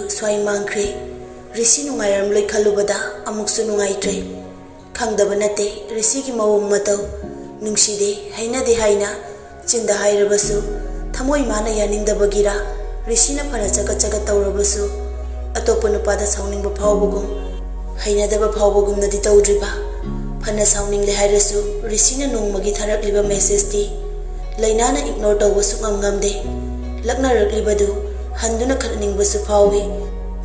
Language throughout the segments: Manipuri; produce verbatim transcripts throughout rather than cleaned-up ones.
ꯁ꯭ꯋꯥꯏ ꯃꯥꯡꯈ꯭ꯔꯦ꯫ ꯔꯤꯁꯤ ꯅꯨꯡꯉꯥꯏꯔꯝꯂꯣꯏ ꯈꯜꯂꯨꯕꯗ ꯑꯃꯨꯛꯁꯨ ꯅꯨꯡꯉꯥꯏꯇ꯭ꯔꯦ꯫ ꯈꯪꯗꯕ ꯅꯠꯇꯦ ꯔꯤꯁꯤꯒꯤ ꯃꯑꯣꯡ ꯃꯇꯧ꯫ ꯅꯨꯡꯁꯤꯗꯦ, ꯍꯩꯅꯗꯦ ꯍꯥꯏꯅ ꯆꯤꯟꯗ ꯍꯥꯏꯔꯕꯁꯨ, ꯊꯃꯣꯏ ꯃꯥꯅ ꯌꯥꯅꯤꯡꯗꯕꯒꯤꯔ, ꯔꯤꯁꯤꯅ ꯐꯅ ꯆꯒꯠ ꯆꯒꯠ ꯇꯧꯔꯕꯁꯨ, ꯑꯇꯣꯞꯄ ꯅꯨꯄꯥꯗ ꯁꯥꯎꯅꯤꯡꯕ ꯐꯥꯎꯕꯒꯨꯝ, ꯍꯩꯅꯗꯕ ꯐꯥꯎꯕꯒꯨꯝꯅꯗꯤ ꯇꯧꯗ꯭ꯔꯤꯕ꯫ ꯐꯅ ꯁꯥꯎꯅꯤꯡꯂꯦ ꯍꯥꯏꯔꯁꯨ, ꯔꯤꯁꯤꯅ ꯅꯣꯡꯃꯒꯤ ꯊꯥꯔꯛꯂꯤꯕ ꯃꯦꯁꯦꯖꯇꯤ ꯂꯩꯅꯥꯅ ꯏꯒꯅꯣꯔ ꯇꯧꯕ ꯁꯨꯛꯉꯝ ꯉꯝꯗꯦ꯫ ꯂꯛꯅꯔꯛꯂꯤꯕꯗꯨ ꯍꯟꯗꯨꯅ ꯈꯠꯅꯅꯤꯡꯕꯁꯨ ꯐꯥꯎꯏ꯫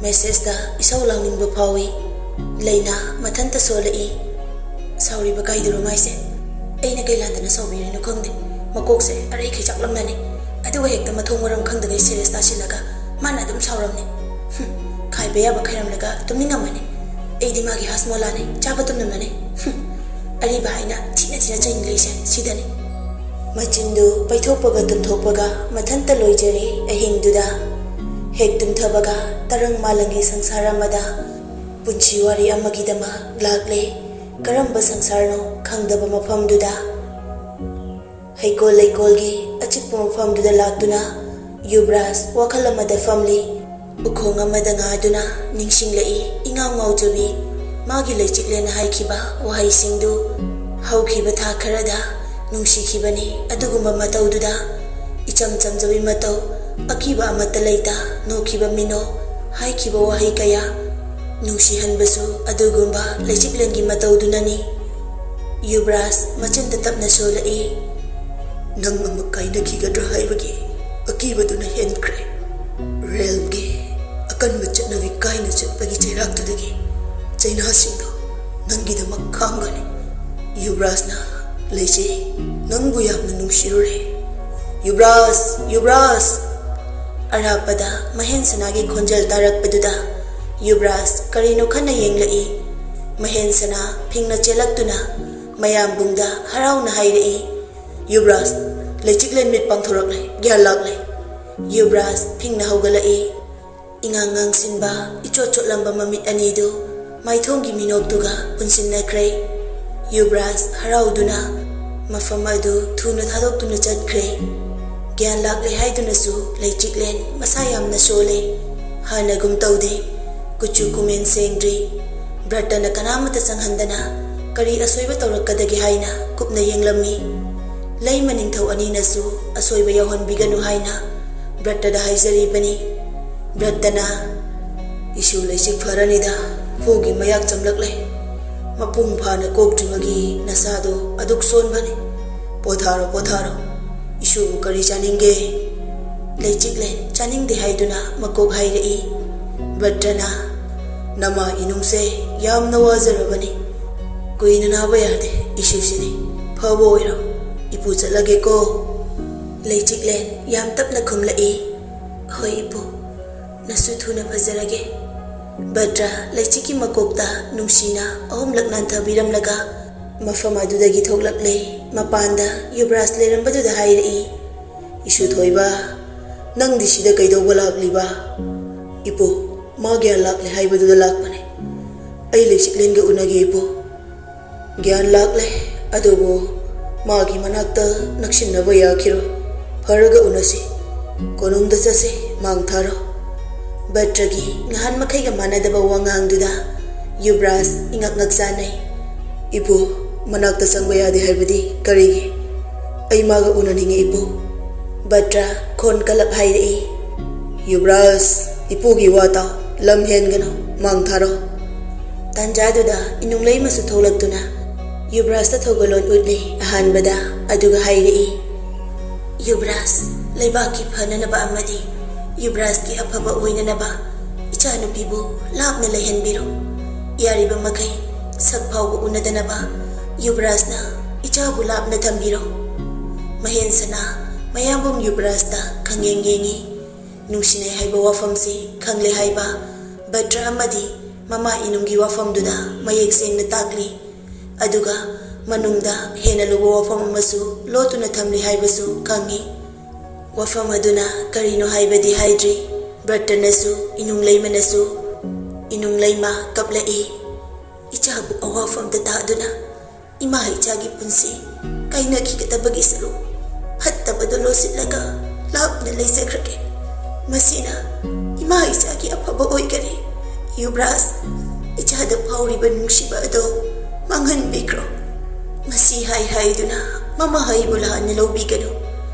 ꯃꯦꯁꯦꯖꯇ ꯏꯁꯧ ꯂꯥꯡꯅꯤꯡꯕ ꯐꯥꯎꯏ꯫ ꯂꯩꯅꯥ ꯃꯊꯟꯇ ꯁꯣꯜꯂꯛꯏ꯫ "ꯁꯥꯎꯔꯤꯕ ꯀꯥꯏꯗꯨꯔꯣ ꯃꯥꯏꯁꯦ? ꯑꯩꯅ ꯀꯩ ꯂꯥꯟꯗꯅ ꯁꯥꯎꯕꯤꯔꯤꯅꯣ ꯈꯪꯗꯦ꯫ ꯃꯀꯣꯛꯁꯦ ꯑꯔꯩ ꯈꯩꯆꯥꯛꯂꯝꯅꯅꯤ꯫ ꯑꯗꯨꯒ ꯍꯦꯛꯇ ꯃꯊꯣꯡ ꯃꯔꯝ ꯈꯪꯗꯒꯩ ꯁꯦꯔꯤꯌꯁ ꯇꯥꯁꯤꯜꯂꯒ ꯃꯥꯅ ꯑꯗꯨꯝ ꯁꯥꯎꯔꯝꯅꯤ꯫ ꯍꯨꯝ, ꯈꯥꯏꯕ ꯌꯥꯕ ꯈꯥꯏꯔꯝꯂꯒ ꯇꯨꯝꯅꯤꯡꯉꯝꯃꯅꯤ꯫ ꯑꯩꯗꯤ ꯃꯥꯒꯤ ꯍꯥꯁꯃꯣꯂꯥꯅꯤ, ꯆꯥꯕ ꯇꯨꯝꯅꯝꯅꯅꯤ꯫ ꯍꯨꯝ, ꯑꯔꯤꯕ ꯍꯥꯏꯅ ꯊꯤꯅ ꯊꯤꯅ ꯆꯩꯅꯤꯡꯂꯛꯏꯁꯦ ꯁꯤꯗꯅꯤ꯫" ꯃꯆꯤꯟꯗꯨ ꯄꯩꯊꯣꯛꯄꯒ ꯇꯨꯝꯊꯣꯛꯄꯒ ꯃꯊꯟꯇ ꯂꯣꯏꯖꯔꯦ ꯑꯍꯤꯡꯗꯨꯗ꯫ ꯍꯦꯛ ꯇꯨꯝꯊꯕꯒ ꯇꯔꯪ ꯃꯥꯂꯪꯒꯤ ꯁꯪꯁꯥꯔ ꯑꯃꯗ ꯄꯨꯟꯁꯤ ꯋꯥꯔꯤ ꯑꯃꯒꯤꯗꯃꯛ ꯂꯥꯛꯂꯦ꯫ ꯀꯔꯝꯕ ꯁꯪꯁꯥꯔꯅꯣ ꯈꯪꯗꯕ ꯃꯐꯝꯗꯨꯗ꯫ ꯍꯩꯀꯣꯜ ꯂꯩꯀꯣꯜꯒꯤ ꯑꯆꯤꯛꯄ ꯃꯐꯝꯗꯨꯗ ꯂꯥꯛꯇꯨꯅ ꯌꯨꯕ꯭ꯔꯥꯖ ꯋꯥꯈꯜ ꯑꯃꯗ ꯐꯝꯂꯤ꯫ ꯎꯈꯣꯡ ꯑꯃꯗ ꯉꯥꯗꯨꯅ ꯅꯤꯡꯁꯤꯡꯂꯛꯏ ꯏꯉꯥꯎ ꯉꯥꯎꯖꯕꯤ꯫ ꯃꯥꯒꯤ ꯂꯩꯆꯤꯛꯂꯦꯟꯅ ꯍꯥꯏꯈꯤꯕ ꯋꯥꯍꯩꯁꯤꯡꯗꯨ ꯍꯧꯈꯤꯕ ꯊꯥ ꯈꯔꯗ ꯅꯨꯡꯁꯤꯈꯤꯕꯅꯤ꯫ ꯑꯗꯨꯒꯨꯝꯕ ꯃꯇꯧꯗꯨꯗ ꯏꯆꯝ ꯆꯝꯖꯕꯤ ꯃꯇꯧ, ꯑꯀꯤꯕ ꯑꯃꯠꯇ ꯂꯩꯇ ꯅꯣꯛꯈꯤꯕ ꯃꯤꯅꯣꯛ, ꯍꯥꯏꯈꯤꯕ ꯋꯥꯍꯩ ꯀꯌꯥ, ꯅꯨꯡꯁꯤꯍꯟꯕꯁꯨ ꯑꯗꯨꯒꯨꯝꯕ ꯂꯩꯆꯤꯛꯂꯦꯟꯒꯤ ꯃꯇꯧꯗꯨꯅꯅꯤ꯫ ꯌꯨꯕ꯭ꯔꯥꯖ ꯃꯆꯤꯟꯗ ꯇꯞꯅ ꯁꯣꯜꯂꯛꯏ, "ꯅꯪ ꯑꯃꯨꯛ ꯀꯥꯏꯅꯈꯤꯒꯗ꯭ꯔꯥ ꯍꯥꯏꯕꯒꯤ ꯑꯀꯤꯕꯗꯨꯅ ꯍꯦꯟꯈ꯭ꯔꯦ꯫ ꯔꯦꯜꯒꯤ ꯑꯀꯟꯕ ꯆꯠꯅꯕꯤ ꯀꯥꯏꯅ ꯆꯠꯄꯒꯤ ꯆꯩꯔꯥꯛꯇꯨꯗꯒꯤ ꯆꯩꯅꯥꯁꯤꯡꯗꯣ ꯅꯪꯒꯤꯗꯃꯛ ꯈꯥꯡꯒꯅꯤ꯫ ꯌꯨꯕ꯭ꯔꯥꯖꯅ ꯂꯩꯖꯩ, ꯅꯪꯕꯨ ꯌꯥꯝꯅ ꯅꯨꯡꯁꯤꯔꯨꯔꯦ꯫ ꯌꯨꯕ꯭ꯔꯥꯖ! ꯌꯨꯕ꯭ꯔꯥꯖ!" ꯑꯔꯥꯞꯄꯗ ꯃꯍꯦꯟ ꯁꯅꯥꯒꯤ ꯈꯣꯟꯖꯦꯜ ꯇꯥꯔꯛꯄꯗꯨꯗ ꯌꯨꯕ꯭ꯔꯥꯖ ꯀꯔꯤꯅꯣ ꯈꯟꯅ ꯌꯦꯡꯂꯛꯏ꯫ ꯃꯍꯦꯟ ꯁꯅꯥ ꯐꯤꯡꯅ ꯆꯦꯜꯂꯛꯇꯨꯅ ꯃꯌꯥꯝꯕꯨꯡꯗ ꯍꯔꯥꯎꯅ ꯍꯥꯏꯔꯛꯏ, "ꯌꯨꯕ꯭ꯔꯥꯖ, ꯂꯩꯆꯤꯛꯂꯦꯟ ꯃꯤꯠ ꯄꯥꯡꯊꯣꯔꯛꯂꯦ, ꯒ꯭ꯌꯥꯟ ꯂꯥꯛꯂꯦ!" ꯌꯨꯕ꯭ꯔꯥꯖ ꯐꯤꯡꯅ ꯍꯧꯒꯠꯂꯛꯏ꯫ ꯏꯉꯥꯡ ꯉꯥꯡꯁꯤꯟꯕ, ꯏꯆꯣꯠ ꯆꯣꯠꯂꯝꯕ ꯃꯃꯤꯠ ꯑꯅꯤꯗꯨ ꯃꯥꯏꯊꯣꯡꯒꯤ ꯃꯤꯅꯣꯛꯇꯨꯒ ꯄꯨꯟꯁꯤꯟꯅꯈ꯭ꯔꯦ꯫ ꯌꯨꯕ꯭ꯔꯥꯖ ꯍꯔꯥꯎꯗꯨꯅ ꯃꯐꯝ ꯑꯗꯨ ꯊꯨꯅ ꯊꯥꯗꯣꯛꯇꯨꯅ ꯆꯠꯈ꯭ꯔꯦ꯫ ꯒ꯭ꯌꯥꯟ ꯂꯥꯛꯂꯦ ꯍꯥꯏꯗꯨꯅꯁꯨ ꯂꯩꯆꯤꯛꯂꯦꯟ ꯃꯁꯥ ꯌꯥꯝꯅ ꯁꯣꯜꯂꯦ꯫ ꯍꯥꯟꯅꯒꯨꯝ ꯇꯧꯗꯦ꯫ ꯀꯨꯆꯨ ꯀꯨꯃꯦꯟ ꯁꯦꯡꯗ꯭ꯔꯤ꯫ ꯕ꯭ꯔꯠꯇꯅ ꯀꯅꯥꯃꯠꯇ ꯆꯪꯍꯟꯗꯅ ꯀꯔꯤ ꯑꯁꯣꯏꯕ ꯇꯧꯔꯛꯀꯗꯒꯦ ꯍꯥꯏꯅ ꯀꯨꯞꯅ ꯌꯦꯡꯂꯝꯃꯤ꯫ ꯂꯩꯃ ꯅꯤꯡꯊꯧ ꯑꯅꯤꯅꯁꯨ ꯑꯁꯣꯏꯕ ꯌꯥꯎꯍꯟꯕꯤꯒꯅꯨ ꯍꯥꯏꯅ ꯕ꯭ꯔꯠꯇꯗ ꯍꯥꯏꯖꯔꯤꯕꯅꯤ꯫ ꯕ꯭ꯔꯠꯇꯅ, "ꯏꯁꯨ ꯂꯩꯆꯤꯛ ꯐꯔꯅꯤꯗ, ꯍꯨꯒꯤ ꯃꯌꯥꯛ ꯆꯝꯂꯛꯂꯦ꯫ ꯃꯄꯨꯡ ꯐꯥꯅ ꯀꯣꯛꯇ꯭ꯔꯤꯕꯒꯤ ꯅꯁꯥꯗꯣ ꯑꯗꯨꯛ ꯁꯣꯟꯕꯅꯤ꯫ ꯄꯣꯊꯥꯔꯣ, ꯄꯣꯊꯥꯔꯣ꯫ ꯏꯁꯨꯕꯨ ꯀꯔꯤ ꯆꯥꯅꯤꯡꯒꯦ?" ꯂꯩꯆꯤꯛꯂꯦꯟ ꯆꯥꯅꯤꯡꯗꯦ ꯍꯥꯏꯗꯨꯅ ꯃꯀꯣꯛ ꯍꯥꯏꯔꯛꯏ꯫ ꯕ꯭ꯔꯠꯇꯅ, "ꯅꯃꯥ ꯏꯅꯨꯡꯁꯦ ꯌꯥꯝꯅ ꯋꯥꯖꯔꯕꯅꯤ꯫ ꯀꯨꯏꯅ ꯅꯥꯕ ꯌꯥꯗꯦ, ꯏꯁꯨꯁꯤꯗꯤ꯫ ꯐꯕ ꯑꯣꯏꯔꯣ꯫ ꯏꯄꯨ ꯆꯠꯂꯒꯦꯀꯣ?" ꯂꯩꯆꯤꯛꯂꯦꯟ ꯌꯥꯝ ꯇꯞꯅ ꯈꯨꯝꯂꯛꯏ, "ꯍꯣꯏ ꯏꯄꯨ, ꯅꯁꯨ ꯊꯨꯅ ꯐꯖꯔꯒꯦ꯫" ꯕꯗ꯭ꯔ ꯂꯩꯆꯤꯛꯀꯤ ꯃꯀꯣꯛꯇ ꯅꯨꯡꯁꯤꯅ ꯑꯍꯨꯝꯂꯛ ꯅꯥꯟꯊꯕꯤꯔꯝꯂꯒ ꯃꯐꯝ ꯑꯗꯨꯗꯒꯤ ꯊꯣꯛꯂꯛꯂꯦ꯫ ꯃꯄꯥꯟꯗ ꯌꯨꯕ꯭ꯔꯥꯖ ꯂꯩꯔꯝꯕꯗꯨꯗ ꯍꯥꯏꯔꯛꯏ, "ꯏꯁꯨ ꯊꯣꯏꯕ, ꯅꯪꯗꯤ ꯁꯤꯗ ꯀꯩꯗꯧꯕ ꯂꯥꯛꯂꯤꯕ?" "ꯏꯄꯨ, ꯃꯥ ꯒ꯭ꯌꯥꯟ ꯂꯥꯛꯂꯦ ꯍꯥꯏꯕꯗꯨꯗ ꯂꯥꯛꯄꯅꯦ꯫ ꯑꯩ ꯂꯩꯆꯤꯛꯂꯦꯟꯒ ꯎꯅꯒꯦ, ꯏꯄꯨ꯫" "ꯒ꯭ꯌꯥꯟ ꯂꯥꯛꯂꯦ, ꯑꯗꯨꯕꯨ ꯃꯥꯒꯤ ꯃꯅꯥꯛꯇ ꯅꯛꯁꯤꯟꯅꯕ ꯌꯥꯈꯤꯔꯣꯏ꯫ ꯐꯔꯒ ꯎꯅꯁꯤ꯫ ꯀꯣꯅꯨꯡꯗ ꯆꯠꯁꯤ, ꯃꯥꯡ ꯊꯥꯔꯣ꯫" ꯕꯗ꯭ꯔꯒꯤ ꯉꯍꯥꯟ ꯃꯈꯩꯒ ꯃꯥꯟꯅꯗꯕ ꯋꯥꯉꯥꯡꯗꯨꯗ ꯌꯨꯕ꯭ꯔꯥꯖ ꯏꯉꯛ ꯉꯛ ꯆꯥꯟꯅꯩ꯫ "ꯏꯄꯨ, ꯃꯅꯥꯛꯇ ꯆꯪꯕ ꯌꯥꯗꯦ ꯍꯥꯏꯕꯗꯤ ꯀꯔꯤꯒꯤ? ꯑꯩ ꯃꯥꯒ ꯎꯅꯅꯤꯡꯉꯤ, ꯏꯄꯨ꯫" ꯕꯗ꯭ꯔ ꯈꯣꯟ ꯀꯜꯂꯞ ꯍꯥꯏꯔꯛꯏ, "ꯌꯨꯕ꯭ꯔꯥꯖ, ꯏꯄꯨꯒꯤ ꯋꯥ ꯇꯥꯎ, ꯂꯝ ꯍꯦꯟꯒꯅꯨ, ꯃꯥꯡ ꯊꯥꯔꯣ꯫" ꯇꯥꯟꯖꯥꯗꯨꯗ ꯏꯅꯨꯡ ꯂꯩꯃꯁꯨ ꯊꯣꯛꯂꯛꯇꯨꯅ ꯌꯨꯕ꯭ꯔꯥꯖꯇ ꯊꯧꯒꯜꯂꯣꯟ ꯎꯠꯂꯤ꯫ ꯑꯍꯥꯟꯕꯗ ꯑꯗꯨꯒ ꯍꯥꯏꯔꯛꯏ, "ꯌꯨꯕ꯭ꯔꯥꯖ, ꯂꯩꯕꯥꯛꯀꯤ ꯐꯅꯅꯕ ꯑꯃꯗꯤ ꯌꯨꯕ꯭ꯔꯥꯖꯀꯤ ꯑꯐꯕ ꯑꯣꯏꯅꯅꯕ ꯏꯆꯥꯅꯨꯄꯤꯕꯨ ꯂꯥꯞꯅ ꯂꯩꯍꯟꯕꯤꯔꯣ꯫ ꯌꯥꯔꯤꯕ ꯃꯈꯩ ꯁꯛ ꯐꯥꯎꯕ ꯎꯅꯗꯅꯕ ꯌꯨꯕ꯭ꯔꯥꯖꯅ ꯏꯆꯥꯕꯨ ꯂꯥꯞꯅ ꯊꯝꯕꯤꯔꯣ꯫" ꯃꯍꯦꯟꯁꯅꯥ ꯃꯌꯥꯝꯕꯨꯡ ꯌꯨꯕ꯭ꯔꯥꯖꯇ ꯈꯪꯌꯦꯡ ꯌꯦꯡꯉꯤ꯫ ꯅꯨꯡꯁꯤꯅꯩ ꯍꯥꯏꯕ ꯋꯥꯐꯝꯁꯤ ꯈꯪꯂꯦ ꯍꯥꯏꯕ ꯕꯗ꯭ꯔ ꯑꯃꯗꯤ ꯃꯃꯥ ꯏꯅꯨꯡꯒꯤ ꯋꯥꯐꯝꯗꯨꯗ ꯃꯌꯦꯛ ꯁꯦꯡꯅ ꯇꯥꯛꯂꯤ꯫ ꯑꯗꯨꯒ ꯃꯅꯨꯡꯗ ꯍꯦꯟꯅ ꯂꯨꯕ ꯋꯥꯐꯝ ꯑꯃꯁꯨ ꯂꯣꯠꯇꯨꯅ ꯊꯝꯂꯤ ꯍꯥꯏꯕꯁꯨ ꯈꯪꯉꯤ꯫ ꯋꯥꯐꯝ ꯑꯗꯨꯅ ꯀꯔꯤꯅꯣ ꯍꯥꯏꯕꯗꯤ ꯍꯥꯏꯗ꯭ꯔꯤ꯫ ꯕ꯭ꯔꯠꯇꯅꯁꯨ ꯏꯅꯨꯡ ꯂꯩꯃꯅꯁꯨ꯫ ꯏꯅꯨꯡ ꯂꯩꯃ ꯀꯞꯂꯛꯏ꯫ "ꯏꯆꯥꯕꯨ ꯑꯋꯥꯐꯝꯗ ꯇꯥꯗꯨꯅ ꯏꯃꯥ ꯏꯆꯥꯒꯤ ꯄꯨꯟꯁꯤ ꯀꯥꯏꯅꯈꯤꯒꯗꯕꯒꯤ ꯁꯔꯨꯛ ꯐꯠꯇꯕꯗꯨ ꯂꯣꯠꯁꯤꯜꯂꯒ ꯂꯥꯞꯅ ꯂꯩꯖꯈ꯭ꯔꯒꯦ꯫ ꯃꯁꯤꯅ ꯏꯃꯥ ꯏꯆꯥꯒꯤ ꯑꯐꯕ ꯑꯣꯏꯒꯅꯤ꯫ ꯌꯨꯕ꯭ꯔꯥꯖ, ꯏꯆꯥꯗ ꯐꯥꯎꯔꯤꯕ ꯅꯨꯡꯁꯤꯕ ꯑꯗꯣ ꯃꯥꯡꯍꯟꯕꯤꯈ꯭ꯔꯣ꯫ ꯃꯁꯤ ꯍꯥꯏ ꯍꯥꯏꯗꯨꯅ ꯃꯃꯥ ꯑꯩꯕꯨ ꯂꯥꯟꯅ ꯂꯧꯕꯤꯒꯅꯨ꯫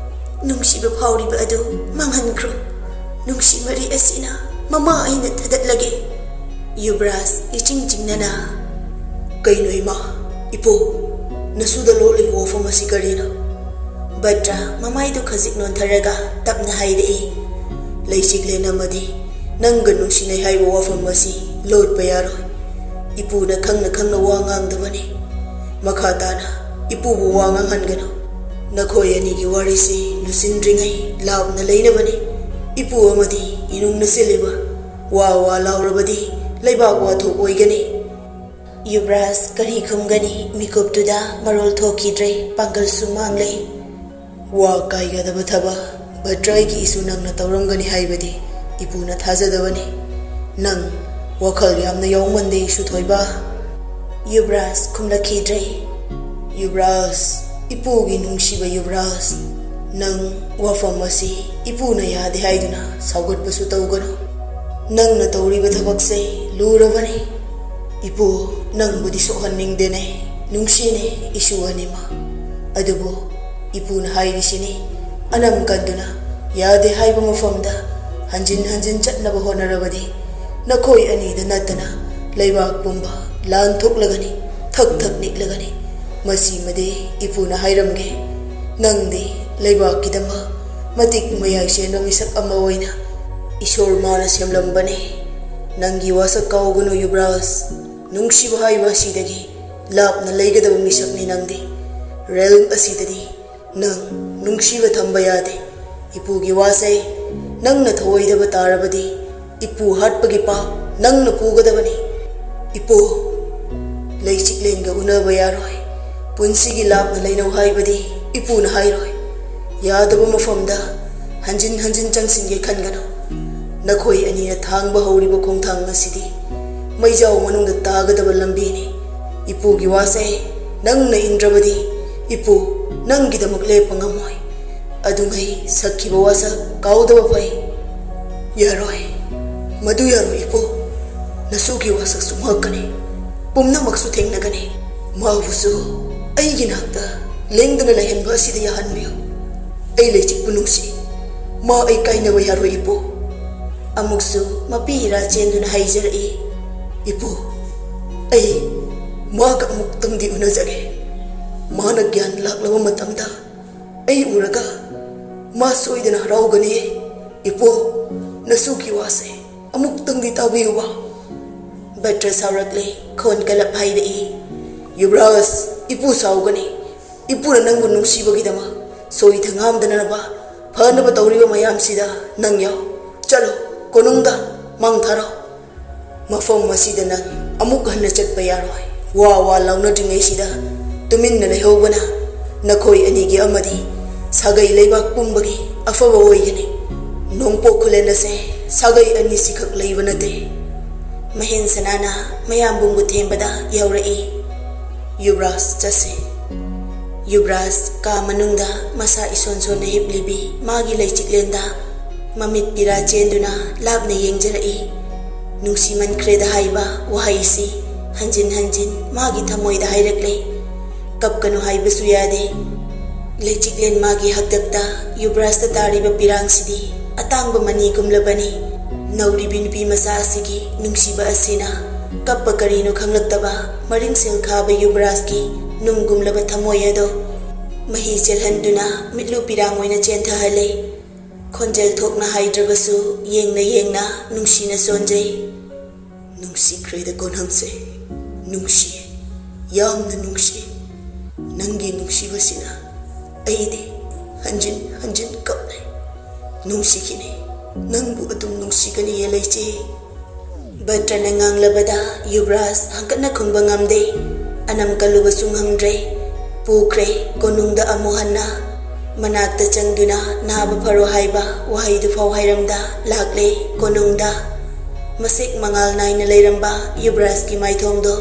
ꯅꯨꯡꯁꯤꯕ ꯐꯥꯎꯔꯤꯕ ꯑꯗꯨ ꯃꯥꯡꯍꯟꯈ꯭ꯔꯣ꯫ ꯅꯨꯡꯁꯤ ꯃꯔꯤ ꯑꯁꯤꯅ ꯃꯃꯥ ꯑꯩꯅ ꯊꯗꯠꯂꯒꯦ꯫ ꯌꯨꯕ꯭ꯔꯥꯖ ꯏꯆꯤꯡ ꯆꯤꯡꯅꯅ, "ꯀꯩꯅꯣ ꯏꯃꯥ, ꯏꯄꯨ, ꯅꯁꯨꯗ ꯂꯣꯠꯂꯤꯕ ꯋꯥꯐꯝ ꯑꯁꯤ ꯀꯔꯤꯅꯣ?" ꯕꯗ꯭ꯔ ꯃꯃꯥꯏꯗꯨ ꯈꯖꯤꯛ ꯅꯣꯟꯊꯔꯒ ꯇꯞꯅ ꯍꯥꯏꯔꯛꯏ, "ꯂꯩꯆꯤꯛꯂꯦꯟ ꯑꯃꯗꯤ ꯅꯪꯒ ꯅꯨꯡꯁꯤꯅꯩ ꯍꯥꯏꯕ ꯋꯥꯐꯝ ꯑꯁꯤ ꯂꯣꯠꯄ ꯌꯥꯔꯣꯏ꯫ ꯏꯄꯨꯅ ꯈꯪꯅ ꯈꯪꯅ ꯋꯥ ꯉꯥꯡꯗꯕꯅꯤ꯫ ꯃꯈꯥ ꯇꯥꯅ ꯏꯄꯨꯕꯨ ꯋꯥ ꯉꯥꯡꯍꯟꯒꯅꯨ꯫ ꯅꯈꯣꯏ ꯑꯅꯤꯒꯤ ꯋꯥꯔꯤꯁꯤ ꯂꯨꯆꯤꯟꯗ꯭ꯔꯤꯉꯩ ꯂꯥꯞꯅ ꯂꯩꯅꯕꯅꯤ꯫ ꯏꯄꯨ ꯑꯃꯗꯤ ꯏꯅꯨꯡꯅ ꯆꯦꯜꯂꯤꯕ ꯋꯥ ꯋꯥ ꯂꯥꯎꯔꯕꯗꯤ ꯂꯩꯕꯥꯛ ꯋꯥꯊꯣꯛ ꯑꯣꯏꯒꯅꯤ꯫" ꯌꯨꯕ꯭ꯔꯥꯖ ꯀꯔꯤ ꯈꯨꯝꯒꯅꯤ? ꯃꯤꯀꯨꯞꯇꯨꯗ ꯃꯔꯣꯜ ꯊꯣꯛꯈꯤꯗ꯭ꯔꯦ, ꯄꯥꯡꯒꯜꯁꯨ ꯃꯥꯡꯂꯦ꯫ "ꯋꯥ ꯀꯥꯏꯒꯗꯕ ꯊꯕꯛ ꯕꯗ꯭ꯔꯥꯏꯒꯤ ꯏꯁꯨ ꯅꯪꯅ ꯇꯧꯔꯝꯒꯅꯤ ꯍꯥꯏꯕꯗꯤ ꯏꯄꯨꯅ ꯊꯥꯖꯗꯕꯅꯤ꯫ ꯅꯪ ꯋꯥꯈꯜ ꯌꯥꯝꯅ ꯌꯥꯎꯃꯟꯗꯦ, ꯏꯁꯨ ꯊꯣꯏꯕ꯫" ꯌꯨꯕ꯭ꯔꯥꯖ ꯈꯨꯝꯂꯛꯈꯤꯗ꯭ꯔꯦ꯫ "ꯌꯨꯕ꯭ꯔꯥꯖ, ꯏꯄꯨꯒꯤ ꯅꯨꯡꯁꯤꯕ ꯌꯨꯕ꯭ꯔꯥꯖ, ꯅꯪ ꯋꯥꯐꯝ ꯑꯁꯤ ꯏꯄꯨꯅ ꯌꯥꯗꯦ ꯍꯥꯏꯗꯨꯅ ꯁꯥꯎꯒꯠꯄꯁꯨ ꯇꯧꯒꯅꯨ꯫ ꯅꯪꯅ ꯇꯧꯔꯤꯕ ꯊꯕꯛꯁꯦ ꯂꯨꯔꯕꯅꯤ꯫ ꯏꯄꯨ, ꯅꯪꯕꯨꯗꯤ ꯁꯣꯛꯍꯟꯅꯤꯡꯗꯦꯅꯦ, ꯅꯨꯡꯁꯤꯅꯦ ꯏꯁꯨ ꯑꯅꯤꯃꯛ꯫ ꯑꯗꯨꯕꯨ ꯏꯄꯨꯅ ꯍꯥꯏꯔꯤꯁꯤꯅꯤ, ꯑꯅꯝ ꯀꯟꯗꯨꯅ ꯌꯥꯗꯦ ꯍꯥꯏꯕ ꯃꯐꯝꯗ ꯍꯟꯖꯤꯟ ꯍꯟꯖꯤꯟ ꯆꯠꯅꯕ ꯍꯣꯠꯅꯔꯕꯗꯤ ꯅꯈꯣꯏ ꯑꯅꯤꯗ ꯅꯠꯇꯅ ꯂꯩꯕꯥꯛ ꯄꯨꯝꯕ ꯂꯥꯟ ꯊꯣꯛꯂꯒꯅꯤ, ꯊꯛ ꯊꯛ ꯅꯤꯛꯂꯒꯅꯤ꯫ ꯃꯁꯤꯃꯗꯤ ꯏꯄꯨꯅ ꯍꯥꯏꯔꯝꯒꯦ꯫ ꯅꯪꯗꯤ ꯂꯩꯕꯥꯛꯀꯤꯗꯃꯛ ꯃꯇꯤꯛ ꯃꯌꯥꯏ ꯆꯦꯟꯕ ꯃꯤꯁꯛ ꯑꯃ ꯑꯣꯏꯅ ꯏꯁꯣꯔ ꯃꯥꯅ ꯁꯦꯝꯂꯝꯕꯅꯤ꯫ ꯅꯪꯒꯤ ꯋꯥꯁꯛ ꯀꯥꯎꯒꯅꯨ ꯌꯨꯕ꯭ꯔꯥꯖ꯫ ꯅꯨꯡꯁꯤꯕ ꯍꯥꯏꯕ ꯑꯁꯤꯗꯒꯤ ꯂꯥꯞꯅ ꯂꯩꯒꯗꯕ ꯃꯤꯁꯛꯅꯤ ꯅꯪꯗꯤ꯫ ꯔꯦꯜ ꯑꯁꯤꯗꯗꯤ ꯅꯪ ꯅꯨꯡꯁꯤꯕ ꯊꯝꯕ ꯌꯥꯗꯦ꯫ ꯏꯄꯨꯒꯤ ꯋꯥꯁꯦ ꯅꯪꯅ ꯊꯧꯑꯣꯏꯗꯕ ꯇꯥꯔꯕꯗꯤ ꯏꯄꯨ ꯍꯥꯠꯄꯒꯤ ꯄꯥꯞ ꯅꯪꯅ ꯄꯨꯒꯗꯕꯅꯤ꯫ ꯏꯄꯨ, ꯂꯩꯆꯤꯛꯂꯦꯟꯒ ꯎꯅꯕ ꯌꯥꯔꯣꯏ꯫ ꯄꯨꯟꯁꯤꯒꯤ ꯂꯥꯞꯅ ꯂꯩꯅꯧ ꯍꯥꯏꯕꯗꯤ ꯏꯄꯨꯅ ꯍꯥꯏꯔꯣꯏ꯫ ꯌꯥꯗꯕ ꯃꯐꯝꯗ ꯍꯟꯖꯤꯟ ꯍꯟꯖꯤꯟ ꯆꯪꯁꯤꯟꯒꯦ ꯈꯟꯒꯅꯨ꯫ ꯅꯈꯣꯏ ꯑꯅꯤꯅ ꯊꯥꯡꯕ ꯍꯧꯔꯤꯕ ꯈꯣꯡꯊꯥꯡ ꯑꯁꯤꯗꯤ ꯃꯩꯖꯥꯎ ꯃꯅꯨꯡꯗ ꯇꯥꯒꯗꯕ ꯂꯝꯕꯤꯅꯤ꯫ ꯏꯄꯨꯒꯤ ꯋꯥꯁꯦ ꯅꯪꯅ ꯏꯟꯗ꯭ꯔꯕꯗꯤ ꯏꯄꯨ ꯅꯪꯒꯤꯗꯃꯛ ꯂꯦꯞꯄ ꯉꯝꯃꯣꯏ꯫ ꯑꯗꯨꯉꯩ ꯁꯛꯈꯤꯕ ꯋꯥꯁꯛ ꯀꯥꯎꯗꯕ ꯐꯩ꯫ ꯌꯥꯔꯣꯏ, ꯃꯗꯨ ꯌꯥꯔꯣꯏ, ꯏꯄꯨ꯫ ꯅꯁꯨꯒꯤ ꯋꯥꯁꯛꯁꯨ ꯉꯥꯛꯀꯅꯤ꯫ ꯄꯨꯝꯅꯃꯛꯁꯨ ꯊꯦꯡꯅꯒꯅꯤ꯫ ꯃꯥꯕꯨꯁꯨ ꯑꯩꯒꯤ ꯅꯥꯛꯇ ꯂꯦꯡꯗꯅ ꯂꯩꯍꯟꯕ ꯑꯁꯤꯗ ꯌꯥꯍꯟꯕꯤꯌꯨ꯫ ꯑꯩ ꯂꯩꯆꯤꯛꯄꯨ ꯅꯨꯡꯁꯤ꯫ ꯃꯥ ꯑꯩ ꯀꯥꯏꯅꯕ ꯌꯥꯔꯣꯏ, ꯏꯄꯨ꯫ ꯑꯃꯨꯛꯁꯨ ꯃꯄꯤ ꯏꯔꯥ ꯆꯦꯟꯗꯨꯅ ꯍꯥꯏꯖꯔꯛꯏ, "ꯏꯄꯨ, ꯑꯩ ꯃꯥꯒ ꯑꯃꯨꯛꯇꯪꯗꯤ ꯎꯅꯖꯒꯦ꯫ ꯃꯥꯅ ꯒ꯭ꯌꯥꯟ ꯂꯥꯛꯂꯕ ꯃꯇꯝꯗ ꯑꯩ ꯎꯔꯒ ꯃꯥ ꯁꯣꯏꯗꯅ ꯍꯔꯥꯎꯒꯅꯤ꯫ ꯏꯄꯨ, ꯅꯁꯨꯒꯤ ꯋꯥꯁꯦ ꯑꯃꯨꯛꯇꯪꯗꯤ ꯇꯥꯕꯤꯌꯨꯕ꯫" ꯕꯠꯇ꯭ꯔ ꯁꯥꯎꯔꯛꯂꯦ, ꯈꯣꯟ ꯀꯜꯂꯞ ꯍꯥꯏꯔꯛꯏ, "ꯌꯨꯕꯔꯥꯖ, ꯏꯄꯨ ꯁꯥꯎꯒꯅꯤ꯫ ꯏꯄꯨꯅ ꯅꯪꯕꯨ ꯅꯨꯡꯁꯤꯕꯒꯤꯗꯃꯛ ꯁꯣꯏ ꯊꯉꯥꯝꯗꯅꯅꯕ ꯐꯅꯕ ꯇꯧꯔꯤꯕ ꯃꯌꯥꯝꯁꯤꯗ ꯅꯪ ꯌꯥꯎ꯫ ꯆꯠꯂꯣ, ꯀꯣꯅꯨꯡꯗ ꯃꯥꯡ ꯊꯥꯔꯣ꯫ ꯃꯐꯝ ꯑꯁꯤꯗ ꯅꯪ ꯑꯃꯨꯛ ꯍꯟꯅ ꯆꯠꯄ ꯌꯥꯔꯣꯏ꯫" ꯋꯥ ꯋꯥ ꯂꯥꯎꯅꯗ꯭ꯔꯤꯉꯩꯁꯤꯗ ꯇꯨꯃꯤꯟꯅ ꯂꯩꯍꯧꯕꯅ ꯅꯈꯣꯏ ꯑꯅꯤꯒꯤ ꯑꯃꯗꯤ ꯁꯥꯒꯩ ꯂꯩꯕꯥꯛ ꯄꯨꯝꯕꯒꯤ ꯑꯐꯕ ꯑꯣꯏꯒꯅꯤ꯫ ꯅꯣꯡꯄꯣꯛ ꯈꯨꯂꯦꯟ ꯑꯁꯦ ꯁꯥꯒꯩ ꯑꯅꯤꯁꯤꯈꯛ ꯂꯩꯕ ꯅꯠꯇꯦ꯫ ꯃꯍꯦꯟ ꯁꯅꯥꯅ ꯃꯌꯥꯝꯕꯨꯡꯕꯨ ꯊꯦꯝꯕꯗ ꯌꯧꯔꯛꯏ, "ꯌꯨꯕꯔꯥꯖ, ꯆꯠꯁꯤ꯫" ꯌꯨꯕꯔꯥꯖ ꯀꯥ ꯃꯅꯨꯡꯗ ꯃꯁꯥ ꯏꯁꯣꯟ ꯁꯣꯟꯅ ꯍꯤꯞꯂꯤꯕꯤ ꯃꯥꯒꯤ ꯂꯩꯆꯤꯛꯂꯦꯟꯗ ꯃꯃꯤꯠ ꯄꯤꯔꯥ ꯆꯦꯟꯗꯨꯅ ꯂꯥꯞꯅ ꯌꯦꯡꯖꯔꯛꯏ꯫ ꯅꯨꯡꯁꯤꯃꯟꯈ꯭ꯔꯦꯗ ꯍꯥꯏꯕ ꯋꯥꯍꯩꯁꯤ ꯍꯟꯖꯤꯟ ꯍꯟꯖꯤꯟ ꯃꯥꯒꯤ ꯊꯃꯣꯏꯗ ꯍꯥꯏꯔꯛꯂꯦ꯫ ꯀꯞꯀꯅꯨ ꯍꯥꯏꯕꯁꯨ ꯌꯥꯗꯦ꯫ ꯂꯩꯆꯤꯛꯂꯦꯟ ꯃꯥꯒꯤ ꯍꯛꯇꯛꯇ ꯌꯨꯕꯔꯥꯖꯇ ꯇꯥꯔꯤꯕ ꯄꯤꯔꯥꯡꯁꯤꯗꯤ ꯑꯇꯥꯡꯕ ꯃꯅꯤꯒꯨꯝꯂꯕꯅꯤ꯫ ꯅꯧꯔꯤꯕꯤ ꯅꯨꯄꯤ ꯃꯆꯥ ꯑꯁꯤꯒꯤ ꯅꯨꯡꯁꯤꯕ ꯑꯁꯤꯅ ꯀꯞꯄ ꯀꯔꯤꯅꯣ ꯈꯪꯂꯛꯇꯕ ꯃꯔꯤꯡꯁꯦꯜ ꯈꯥꯕ ꯌꯨꯕꯔꯥꯖꯀꯤ ꯅꯨꯡꯒꯨꯝꯂꯕ ꯊꯃꯣꯏ ꯑꯗꯣ ꯃꯍꯤ ꯆꯦꯜꯍꯟꯗꯨꯅ ꯃꯤꯠꯂꯨ ꯄꯤꯔꯥꯡ ꯑꯣꯏꯅ ꯆꯦꯟꯊꯍꯜꯂꯦ꯫ ꯈꯣꯟꯖꯦꯜ ꯊꯣꯛꯅ ꯍꯥꯏꯗ꯭ꯔꯕꯁꯨ ꯌꯦꯡꯅ ꯌꯦꯡꯅ ꯅꯨꯡꯁꯤꯅ ꯁꯣꯟꯖꯩ꯫ "ꯅꯨꯡꯁꯤꯈ꯭ꯔꯦꯗ ꯀꯣꯟꯍꯝꯁꯦ, ꯅꯨꯡꯁꯤ, ꯌꯥꯝꯅ ꯅꯨꯡꯁꯤ꯫ ꯅꯪꯒꯤ ꯅꯨꯡꯁꯤꯕꯁꯤꯅ ꯑꯩꯗꯤ ꯍꯟꯖꯤꯟ ꯍꯟꯖꯤꯟ ꯀꯞꯂꯦ꯫ ꯅꯨꯡꯁꯤꯈꯤꯅꯤ, ꯅꯪꯕꯨ ꯑꯗꯨꯝ ꯅꯨꯡꯁꯤꯒꯅꯤꯌꯦ ꯂꯩꯆꯦ꯫" ꯕꯠꯇ꯭ꯔꯅ ꯉꯥꯡꯂꯕꯗ ꯌꯨꯕꯔꯥꯖ ꯍꯪꯀꯠꯅ ꯈꯨꯝꯕ ꯉꯝꯗꯦ꯫ ꯑꯅꯝ ꯀꯜꯂꯨꯕꯁꯨ ꯉꯝꯗ꯭ꯔꯦ꯫ ꯄꯨꯈ꯭ꯔꯦ ꯀꯣꯅꯨꯡꯗ ꯑꯃꯨꯛ ꯍꯟꯅ꯫ ꯃꯅꯥꯛꯇ ꯆꯪꯗꯨꯅ "ꯅꯥꯕ ꯐꯔꯣ" ꯍꯥꯏꯕ ꯋꯥꯍꯩꯗꯨ ꯐꯥꯎ ꯍꯥꯏꯔꯝꯗ ꯂꯥꯛꯂꯦ ꯀꯣꯅꯨꯡꯗ꯫ ꯃꯁꯦꯛ ꯃꯉꯥꯜ ꯅꯥꯏꯅ ꯂꯩꯔꯝꯕ ꯌꯨꯕꯔꯥꯖꯀꯤ ꯃꯥꯏꯊꯣꯡꯗꯣ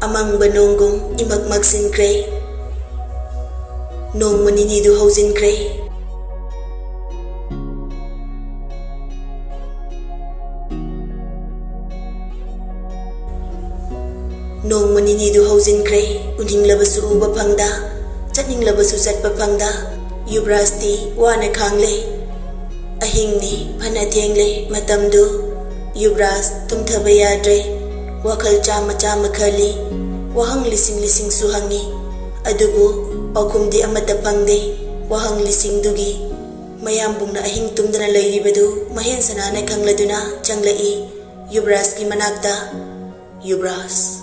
ꯑꯃꯪꯕ ꯅꯣꯡꯒꯨꯝ ꯏꯃꯛ ꯃꯛꯁꯤꯟꯈ꯭ꯔꯦ꯫ ꯅꯣꯡꯃ ꯅꯤꯅꯤꯗꯨ ꯍꯧꯖꯤꯟꯈ꯭ꯔꯦ꯫ ꯅꯣꯡꯃ ꯅꯤꯅꯤꯗꯨ ꯍꯧꯖꯤꯟꯈ꯭ꯔꯦ꯫ ꯎꯅꯤꯡꯂꯕꯁꯨ ꯎꯕ ꯐꯪꯗ, ꯆꯠꯅꯤꯡꯂꯕꯁꯨ ꯆꯠꯄ ꯐꯪꯗ, ꯌꯨꯕ꯭ꯔꯥꯖꯇꯤ ꯋꯥꯅ ꯈꯥꯡꯂꯦ꯫ ꯑꯍꯤꯡꯅꯤ, ꯐꯅ ꯊꯦꯡꯂꯦ꯫ ꯃꯇꯝꯗꯨ ꯌꯨꯕ꯭ꯔꯥꯖ ꯇꯨꯝꯊꯕ ꯌꯥꯗ꯭ꯔꯦ꯫ ꯋꯥꯈꯜ ꯆꯥꯝꯃ ꯆꯥꯝꯃ ꯈꯜꯂꯤ꯫ ꯋꯥꯍꯪ ꯂꯤꯁꯤꯡ ꯂꯤꯁꯤꯡꯁꯨ ꯍꯪꯉꯤ꯫ ꯑꯗꯨꯕꯨ ꯄꯥꯎꯈꯨꯝꯗꯤ ꯑꯃꯠꯇ ꯐꯪꯗꯦ꯫ ꯋꯥꯍꯪ ꯂꯤꯁꯤꯡꯗꯨꯒꯤ ꯃꯌꯥꯝꯕꯨꯡꯅ ꯑꯍꯤꯡ ꯇꯨꯝꯗꯅ ꯂꯩꯔꯤꯕꯗꯨ ꯃꯍꯦꯟ ꯁꯅꯥꯅ ꯈꯪꯂꯗꯨꯅ ꯆꯪꯂꯛꯏ ꯌꯨꯕ꯭ꯔꯥꯖꯀꯤ ꯃꯅꯥꯛꯇ꯫ "ꯌꯨꯕ꯭ꯔꯥꯖ,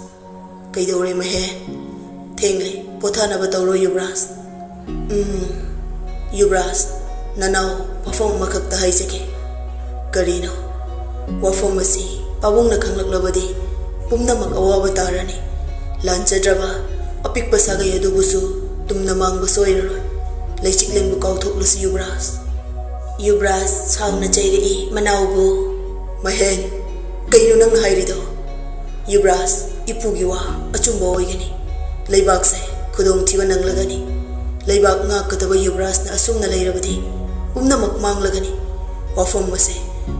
ꯀꯩꯗꯧꯔꯦ ꯃꯍꯦꯟ? ꯊꯦꯡꯂꯦ, ꯄꯣꯊꯥꯅꯕ ꯇꯧꯔꯣ ꯌꯨꯕ꯭ꯔꯥꯖ꯫" "ꯎꯝ, ꯌꯨꯕ꯭ꯔꯥꯖ, ꯅꯅꯥꯎ ꯋꯥꯐꯝ ꯑꯃꯈꯛꯇ ꯍꯥꯏꯖꯒꯦ꯫" "ꯀꯔꯤꯅꯣ?" "ꯋꯥꯐꯝ ꯑꯁꯤ ꯄꯥꯕꯨꯡꯅ ꯈꯪꯂꯛꯂꯕꯗꯤ ꯄꯨꯝꯅꯃꯛ ꯑꯋꯥꯕ ꯇꯥꯔꯅꯤ꯫ ꯂꯥꯟꯖꯗ꯭ꯔꯕ ꯑꯄꯤꯛꯄ ꯁꯥꯒꯩ ꯑꯗꯨꯕꯨꯁꯨ ꯇꯨꯝꯅ ꯃꯥꯡꯕ ꯁꯣꯏꯔꯔꯣꯏ꯫ ꯂꯩꯆꯤꯛꯂꯦꯟꯕꯨ ꯀꯥꯎꯊꯣꯛꯂꯁꯤ ꯌꯨꯕ꯭ꯔꯥꯖ꯫" ꯌꯨꯕ꯭ꯔꯥꯖ ꯁꯥꯎꯅ ꯆꯩꯔꯛꯏ ꯃꯅꯥꯎꯕꯨ꯫ "ꯃꯍꯦꯟ, ꯀꯩꯅꯣ ꯅꯪꯅ ꯍꯥꯏꯔꯤꯗꯣ?" "ꯌꯨꯕ꯭ꯔꯥꯖ, ꯏꯄꯨꯒꯤ ꯋꯥ ꯑꯆꯨꯝꯕ ꯑꯣꯏꯒꯅꯤ꯫ ꯂꯩꯕꯥꯛꯁꯦ ꯈꯨꯗꯣꯡꯊꯤꯕ ꯅꯪꯂꯒꯅꯤ꯫ ꯂꯩꯕꯥꯛ ꯉꯥꯛꯀꯗꯕ ꯌꯨꯕ꯭ꯔꯥꯖꯅ ꯑꯁꯨꯝꯅ ꯂꯩꯔꯕꯗꯤ ꯄꯨꯝꯅꯃꯛ ꯃꯥꯡꯂꯒꯅꯤ꯫ ꯋꯥꯐꯝ ꯑꯁꯦ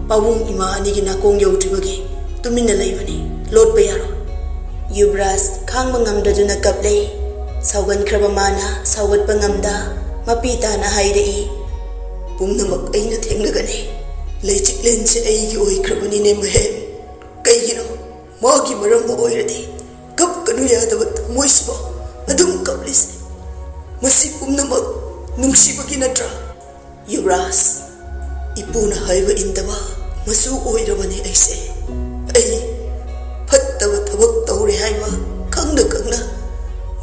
ꯄꯥꯕꯨꯡ ꯏꯃꯥ ꯑꯅꯤꯒꯤ ꯅꯥꯀꯣꯡ ꯌꯧꯗ꯭ꯔꯤꯕꯒꯤ ꯇꯨꯃꯤꯟꯅ ꯂꯩꯕꯅꯤ꯫ ꯂꯣꯠꯄ ꯌꯥꯔꯣꯏ꯫" ꯌꯨꯕ꯭ꯔꯥꯖ ꯈꯥꯡꯕ ꯉꯝꯗꯗꯨꯅ ꯀꯞꯂꯦ꯫ ꯁꯥꯎꯒꯟꯈ꯭ꯔꯕ ꯃꯥꯅ ꯁꯥꯎꯒꯠꯄ ꯉꯝꯗ ꯃꯄꯤ ꯇꯥꯅ ꯍꯥꯏꯔꯛꯏ꯫ "ꯄꯨꯝꯅꯃꯛ ꯑꯩꯅ ꯊꯦꯡꯅꯒꯅꯤ꯫ ꯂꯩꯆꯤꯛꯂꯦꯟꯁꯦ ꯑꯩꯒꯤ ꯑꯣꯏꯈ꯭ꯔꯕꯅꯤꯅꯦ ꯃꯍꯦꯟ꯫ ꯀꯩꯒꯤꯅꯣ? ꯃꯥꯒꯤ ꯃꯔꯝꯕꯨ ꯑꯣꯏꯔꯗꯤ ꯀꯞꯀꯅꯨ ꯌꯥꯗꯕ ꯊꯃꯣꯏꯁꯤꯕꯨ ꯑꯗꯨꯝ ꯀꯞꯂꯤꯁꯦ꯫ ꯃꯁꯤ ꯄꯨꯝꯅꯃꯛ ꯅꯨꯡꯁꯤꯕꯒꯤ ꯅꯠꯇ꯭ꯔꯥ?" "ꯌꯨꯕ꯭ꯔꯥꯖ, ꯏꯄꯨꯅ ꯍꯥꯏꯕ ꯏꯟꯗꯕ ꯃꯆꯨ ꯑꯣꯏꯔꯕꯅꯤ ꯑꯩꯁꯦ꯫ ꯑꯩ ꯐꯠꯇꯕ ꯊꯕꯛ ꯇꯧꯔꯦ ꯍꯥꯏꯕ ꯈꯪꯅ ꯈꯪꯅ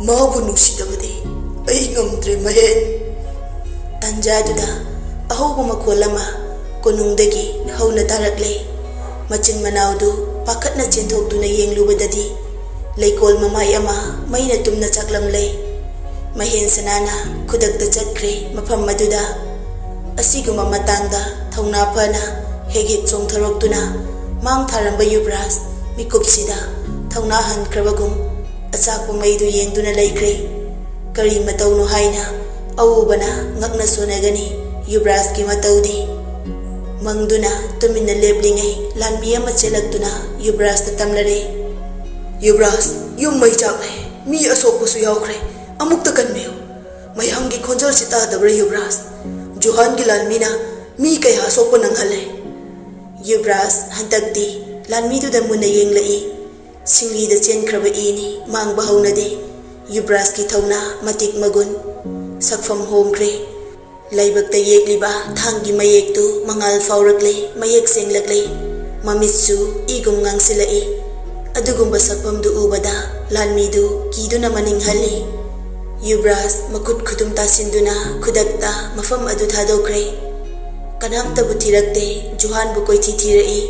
ꯃꯥꯕꯨ ꯅꯨꯡꯁꯤꯗꯕꯗꯤ ꯑꯩ ꯉꯝꯗ꯭ꯔꯦ ꯃꯍꯦꯟ꯫" ꯇꯥꯟꯖꯥꯗꯨꯗ ꯑꯍꯧꯕ ꯃꯈꯣꯜ ꯑꯃ ꯀꯣꯅꯨꯡꯗꯒꯤ ꯍꯧꯅ ꯇꯥꯔꯛꯂꯦ꯫ ꯃꯆꯤꯟ ꯃꯅꯥꯎꯗꯨ ꯄꯥꯈꯠꯅ ꯆꯦꯟꯊꯣꯛꯇꯨꯅ ꯌꯦꯡꯂꯨꯕꯗꯗꯤ ꯂꯩꯀꯣꯜ ꯃꯃꯥꯏ ꯑꯃ ꯃꯩꯅ ꯇꯨꯝꯅ ꯆꯥꯛꯂꯝꯂꯦ꯫ ꯃꯍꯦꯟ ꯁꯅꯥꯅ ꯈꯨꯗꯛꯇ ꯆꯠꯈ꯭ꯔꯦ ꯃꯐꯝ ꯑꯗꯨꯗ꯫ ꯑꯁꯤꯒꯨꯝꯕ ꯃꯇꯥꯡꯗ ꯊꯧꯅꯥ ꯐꯅ ꯍꯦꯛ ꯍꯦꯛ ꯆꯣꯡꯊꯔꯛꯇꯨꯅ ꯃꯥꯡ ꯊꯥꯔꯝꯕ ꯌꯨꯕ꯭ꯔꯥꯖ ꯃꯤꯀꯨꯞꯁꯤꯗ ꯊꯧꯅꯥ ꯍꯟꯈ꯭ꯔꯕꯒꯨꯝ ꯑꯆꯥꯛꯄ ꯃꯩꯗꯨ ꯌꯦꯡꯗꯨꯅ ꯂꯩꯈ꯭ꯔꯦ꯫ ꯀꯔꯤ ꯃꯇꯧꯅꯣ ꯍꯥꯏꯅ ꯑꯎꯕꯅ ꯉꯛꯅ ꯁꯣꯟꯅꯒꯅꯤ ꯌꯨꯕ꯭ꯔꯥꯖꯀꯤ ꯃꯇꯧꯗꯤ꯫ ꯃꯪꯗꯨꯅ ꯇꯨꯃꯤꯟꯅ ꯂꯦꯞꯂꯤꯉꯩ ꯂꯥꯟꯃꯤ ꯑꯃ ꯆꯦꯜꯂꯛꯇꯨꯅ ꯌꯨꯕ꯭ꯔꯥꯖꯇ ꯇꯝꯂꯔꯦ꯫ ꯌꯨꯕ꯭ꯔꯥꯖ, ꯌꯨꯝ ꯃꯩ ꯆꯥꯛꯂꯦ꯫ ꯃꯤ ꯑꯁꯣꯛꯄꯁꯨ ꯌꯥꯎꯈ꯭ꯔꯦ꯫ ꯑꯃꯨꯛꯇ ꯀꯟꯕꯤꯌꯨ꯫ ꯃꯌꯥꯝꯒꯤ ꯈꯣꯟꯖꯦꯜꯁꯤ ꯇꯥꯗꯕ꯭ꯔꯥ, ꯌꯨꯕ꯭ꯔꯥꯖ? ꯖꯨꯍꯥꯟꯒꯤ ꯂꯥꯟꯃꯤꯅ ꯃꯤ ꯀꯌꯥ ꯑꯁꯣꯛꯄ ꯅꯪꯍꯜꯂꯦ꯫ ꯌꯨꯕ꯭ꯔꯥꯖ ꯍꯟꯗꯛꯇꯤ ꯂꯥꯟꯃꯤꯗꯨꯗ ꯃꯨꯟꯅ ꯌꯦꯡꯂꯛꯏ꯫ ꯁꯤꯡꯂꯤꯗ ꯆꯦꯟꯈ꯭ꯔꯕ ꯏꯅꯤ ꯃꯥꯡꯕ ꯍꯧꯅꯗꯦ꯫ ꯌꯨꯕ꯭ꯔꯥꯖꯀꯤ ꯊꯧꯅꯥ, ꯃꯇꯤꯛ ꯃꯒꯨꯟ, ꯁꯛꯐꯝ ꯍꯣꯡꯈ꯭ꯔꯦ꯫ ꯂꯥꯏꯕꯛꯇ ꯌꯦꯛꯂꯤꯕ ꯊꯥꯡꯒꯤ ꯃꯌꯦꯛꯇꯨ ꯃꯉꯥꯜ ꯐꯥꯎꯔꯛꯂꯦ, ꯃꯌꯦꯛ ꯁꯦꯡꯂꯛꯂꯦ꯫ ꯃꯃꯤꯠꯁꯨ ꯏꯒꯨꯝ ꯉꯥꯡꯁꯤꯜꯂꯛꯏ꯫ ꯑꯗꯨꯒꯨꯝꯕ ꯁꯛꯐꯝꯗꯨ ꯎꯕꯗ ꯂꯥꯟꯃꯤꯗꯨ ꯀꯤꯗꯨꯅ ꯃꯅꯤꯡ ꯍꯜꯂꯤ꯫ ꯌꯨꯕ꯭ꯔꯥꯖ ꯃꯈꯨꯠ ꯈꯨꯗꯨꯝ ꯇꯥꯁꯤꯟꯗꯨꯅ ꯈꯨꯗꯛꯇ ꯃꯐꯝ ꯑꯗꯨ ꯊꯥꯗꯣꯛꯈ꯭ꯔꯦ꯫ ꯀꯅꯥꯝꯇꯕꯨ ꯊꯤꯔꯛꯇꯦ, ꯖꯨꯍꯥꯟꯕꯨ ꯀꯣꯏꯊꯤ ꯊꯤꯔꯛꯏ꯫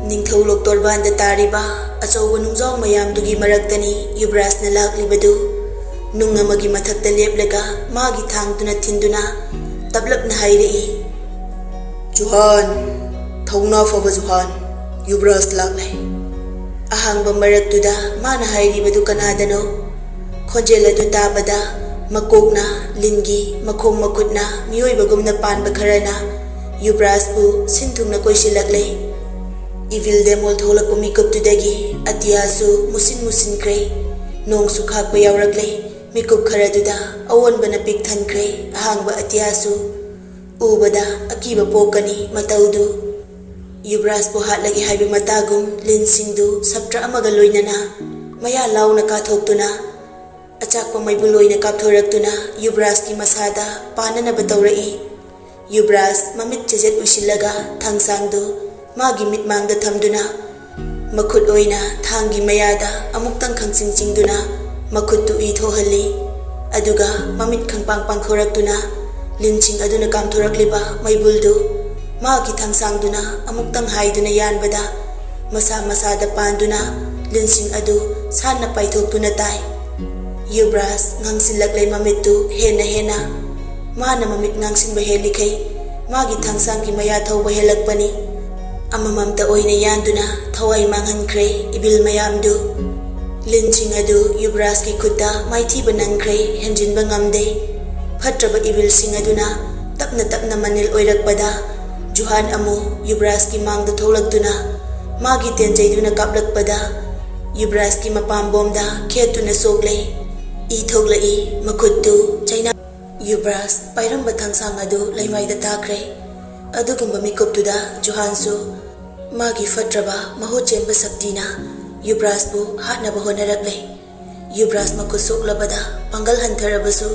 ꯅꯤꯡꯊꯧ ꯂꯣꯛꯇꯣꯔꯕꯥꯟꯗ ꯇꯥꯔꯤꯕ ꯑꯆꯧꯕ ꯅꯨꯡꯖꯥꯎ ꯃꯌꯥꯝꯗꯨꯒꯤ ꯃꯔꯛꯇꯅꯤ ꯌꯨꯕ꯭ꯔꯥꯖꯅ ꯂꯥꯛꯂꯤꯕꯗꯨ꯫ ꯅꯨꯡ ꯑꯃꯒꯤ ꯃꯊꯛꯇ ꯂꯦꯞꯂꯒ ꯃꯥꯒꯤ ꯊꯥꯡꯗꯨꯅ ꯊꯤꯟꯗꯨꯅ ꯇꯞꯂꯞꯅ ꯍꯥꯏꯔꯛꯏ, "ꯖꯨꯍꯥꯟ, ꯊꯧꯅꯥ ꯐꯕ ꯖꯨꯍꯥꯟ, ꯌꯨꯕ꯭ꯔꯥꯖ ꯂꯥꯛꯂꯦ꯫" ꯑꯍꯥꯡꯕ ꯃꯔꯛꯇꯨꯗ ꯃꯥꯅ ꯍꯥꯏꯔꯤꯕꯗꯨ ꯀꯅꯥꯗꯅꯣ? ꯈꯣꯟꯖꯦꯜ ꯑꯗꯨ ꯇꯥꯕꯗ ꯃꯀꯣꯛꯅ ꯂꯤꯟꯒꯤ ꯃꯈꯣꯡ ꯃꯈꯨꯠꯅ ꯃꯤꯑꯣꯏꯕꯒꯨꯝꯅ ꯄꯥꯟꯕ ꯈꯔꯅ ꯌꯨꯕ꯭ꯔꯥꯖꯄꯨ ꯁꯤꯟ ꯊꯨꯡꯅ ꯀꯣꯏꯁꯤꯜꯂꯛꯂꯦ꯫ ꯏꯚꯤꯜ ꯗꯦꯃꯣꯜ ꯊꯣꯛꯂꯛꯄ ꯃꯤꯀꯨꯞꯇꯨꯗꯒꯤ ꯑꯇꯤꯌꯥꯁꯨ ꯃꯨꯁꯤꯟ ꯃꯨꯁꯤꯟꯈ꯭ꯔꯦ꯫ ꯅꯣꯡꯁꯨ ꯈꯥꯛꯄ ꯌꯥꯎꯔꯛꯂꯦ꯫ ꯃꯤꯀꯨꯞ ꯈꯔꯗꯨꯗ ꯑꯑꯣꯟꯕꯅ ꯄꯤꯛ ꯊꯟꯈ꯭ꯔꯦ꯫ ꯑꯍꯥꯡꯕ ꯑꯇꯤꯌꯥꯁꯨ ꯎꯕꯗ ꯑꯀꯤꯕ ꯄꯣꯛꯀꯅꯤ ꯃꯇꯧꯗꯨ꯫ ꯌꯨꯕ꯭ꯔꯥꯖꯄꯨ ꯍꯥꯠꯂꯒꯦ ꯍꯥꯏꯕ ꯃꯇꯥꯒꯨꯝ ꯂꯤꯟꯁꯤꯡꯗꯨ ꯁꯞꯇ꯭ꯔ ꯑꯃꯒ ꯂꯣꯏꯅꯅ ꯃꯌꯥ ꯂꯥꯎꯅ ꯀꯥꯊꯣꯛꯇꯨꯅ ꯑꯆꯥꯛꯄ ꯃꯩꯕꯨꯜ ꯑꯣꯏꯅ ꯀꯥꯞꯊꯣꯔꯛꯇꯨꯅ ꯌꯨꯕ꯭ꯔꯥꯖꯀꯤ ꯃꯁꯥꯗ ꯄꯥꯟꯅꯅꯕ ꯇꯧꯔꯛꯏ꯫ ꯌꯨꯕ꯭ꯔꯥꯖ ꯃꯃꯤꯠ ꯆꯦꯖꯦꯠ ꯎꯏꯁꯤꯜꯂꯒ ꯊꯥꯡꯁꯥꯡꯗꯨ ꯃꯥꯒꯤ ꯃꯤꯠꯃꯥꯡꯗ ꯊꯝꯗꯨꯅ ꯃꯈꯨꯠ ꯑꯣꯏꯅ ꯊꯥꯡꯒꯤ ꯃꯌꯥꯗ ꯑꯃꯨꯛꯇꯪ ꯈꯪꯆꯤꯡ ꯆꯤꯡꯗꯨꯅ ꯃꯈꯨꯠꯇꯨ ꯏ ꯊꯣꯛꯍꯜꯂꯤ꯫ ꯑꯗꯨꯒ ꯃꯃꯤꯠ ꯈꯪꯄꯥꯡ ꯄꯥꯡꯊꯣꯔꯛꯇꯨꯅ ꯂꯤꯟꯁꯤꯡ ꯑꯗꯨꯅ ꯀꯥꯝꯊꯣꯔꯛꯂꯤꯕ ꯃꯩꯕꯨꯜꯗꯨ ꯃꯥꯒꯤ ꯊꯥꯡꯁꯥꯡꯗꯨꯅ ꯑꯃꯨꯛꯇꯪ ꯍꯥꯏꯗꯨꯅ ꯌꯥꯟꯕꯗ ꯃꯁꯥ ꯃꯁꯥꯗ ꯄꯥꯟꯗꯨꯅ ꯂꯤꯟꯁꯤꯡ ꯑꯗꯨ ꯁꯥꯟꯅ ꯄꯥꯏꯊꯣꯛꯇꯨꯅ ꯇꯥꯏ꯫ ꯌꯨꯕ꯭ꯔꯥꯖ ꯉꯥꯡꯁꯤꯜꯂꯛꯂꯦ ꯃꯃꯤꯠꯇꯨ ꯍꯦꯟꯅ ꯍꯦꯟꯅ꯫ ꯃꯥꯅ ꯃꯃꯤꯠ ꯉꯥꯡꯁꯤꯟꯕ ꯍꯦꯜꯂꯤꯈꯩ ꯃꯥꯒꯤ ꯊꯥꯡꯁꯥꯡꯒꯤ ꯃꯌꯥ ꯊꯧꯕ ꯍꯦꯜꯂꯛꯄꯅꯤ꯫ ꯑꯃꯃꯝꯇ ꯑꯣꯏꯅ ꯌꯥꯟꯗꯨꯅ ꯊꯋꯥꯏ ꯃꯥꯡꯍꯟꯈ꯭ꯔꯦ ꯏꯕꯤꯜ ꯃꯌꯥꯝꯗꯨ꯫ ꯂꯤꯟꯁꯤꯡ ꯑꯗꯨ ꯌꯨꯕ꯭ꯔꯥꯖꯀꯤ ꯈꯨꯠꯇ ꯃꯥꯏꯊꯤꯕ ꯅꯪꯈ꯭ꯔꯦ, ꯍꯦꯟꯖꯤꯟꯕ ꯉꯝꯗꯦ꯫ ꯐꯠꯇ꯭ꯔꯕ ꯏꯕꯤꯜꯁꯤꯡ ꯑꯗꯨꯅ ꯇꯞꯅ ꯇꯞꯅ ꯃꯅꯤꯜ ꯑꯣꯏꯔꯛꯄꯗ ꯖꯨꯍꯥꯟ ꯑꯃꯨꯛ ꯌꯨꯕ꯭ꯔꯥꯖꯀꯤ ꯃꯥꯡꯗ ꯊꯣꯛꯂꯛꯇꯨꯅ ꯃꯥꯒꯤ ꯇꯦꯟꯖꯩꯗꯨꯅ ꯀꯥꯞꯂꯛꯄꯗ ꯌꯨꯕ꯭ꯔꯥꯖꯀꯤ ꯃꯄꯥꯝꯕꯣꯝꯗ ꯈꯦꯠꯇꯨꯅ ꯁꯣꯛꯂꯦ꯫ ꯏ ꯊꯣꯛꯂꯛꯏ, ꯃꯈꯨꯠꯇꯨ ꯆꯩꯅꯥ꯫ ꯌꯨꯕ꯭ꯔꯥꯖ ꯄꯥꯏꯔꯝꯕ ꯊꯥꯡꯁꯥꯡ ꯑꯗꯨ ꯂꯩꯃꯥꯏꯗ ꯇꯥꯈ꯭ꯔꯦ꯫ ꯑꯗꯨꯒꯨꯝꯕ ꯃꯤꯀꯨꯞꯇꯨꯗ ꯖꯨꯍꯥꯟꯁꯨ ꯃꯥꯒꯤ ꯐꯠꯇ꯭ꯔꯕ ꯃꯍꯨꯠ ꯆꯦꯟꯕ ꯁꯛꯇꯤꯅ ꯌꯨꯕ꯭ꯔꯥꯖꯄꯨ ꯍꯥꯠꯅꯕ ꯍꯣꯠꯅꯔꯛꯂꯦ꯫ ꯌꯨꯕ꯭ꯔꯥꯖ ꯃꯈꯨꯠ ꯁꯣꯛꯂꯕꯗ ꯄꯥꯡꯒꯜ ꯍꯟꯊꯔꯕꯁꯨ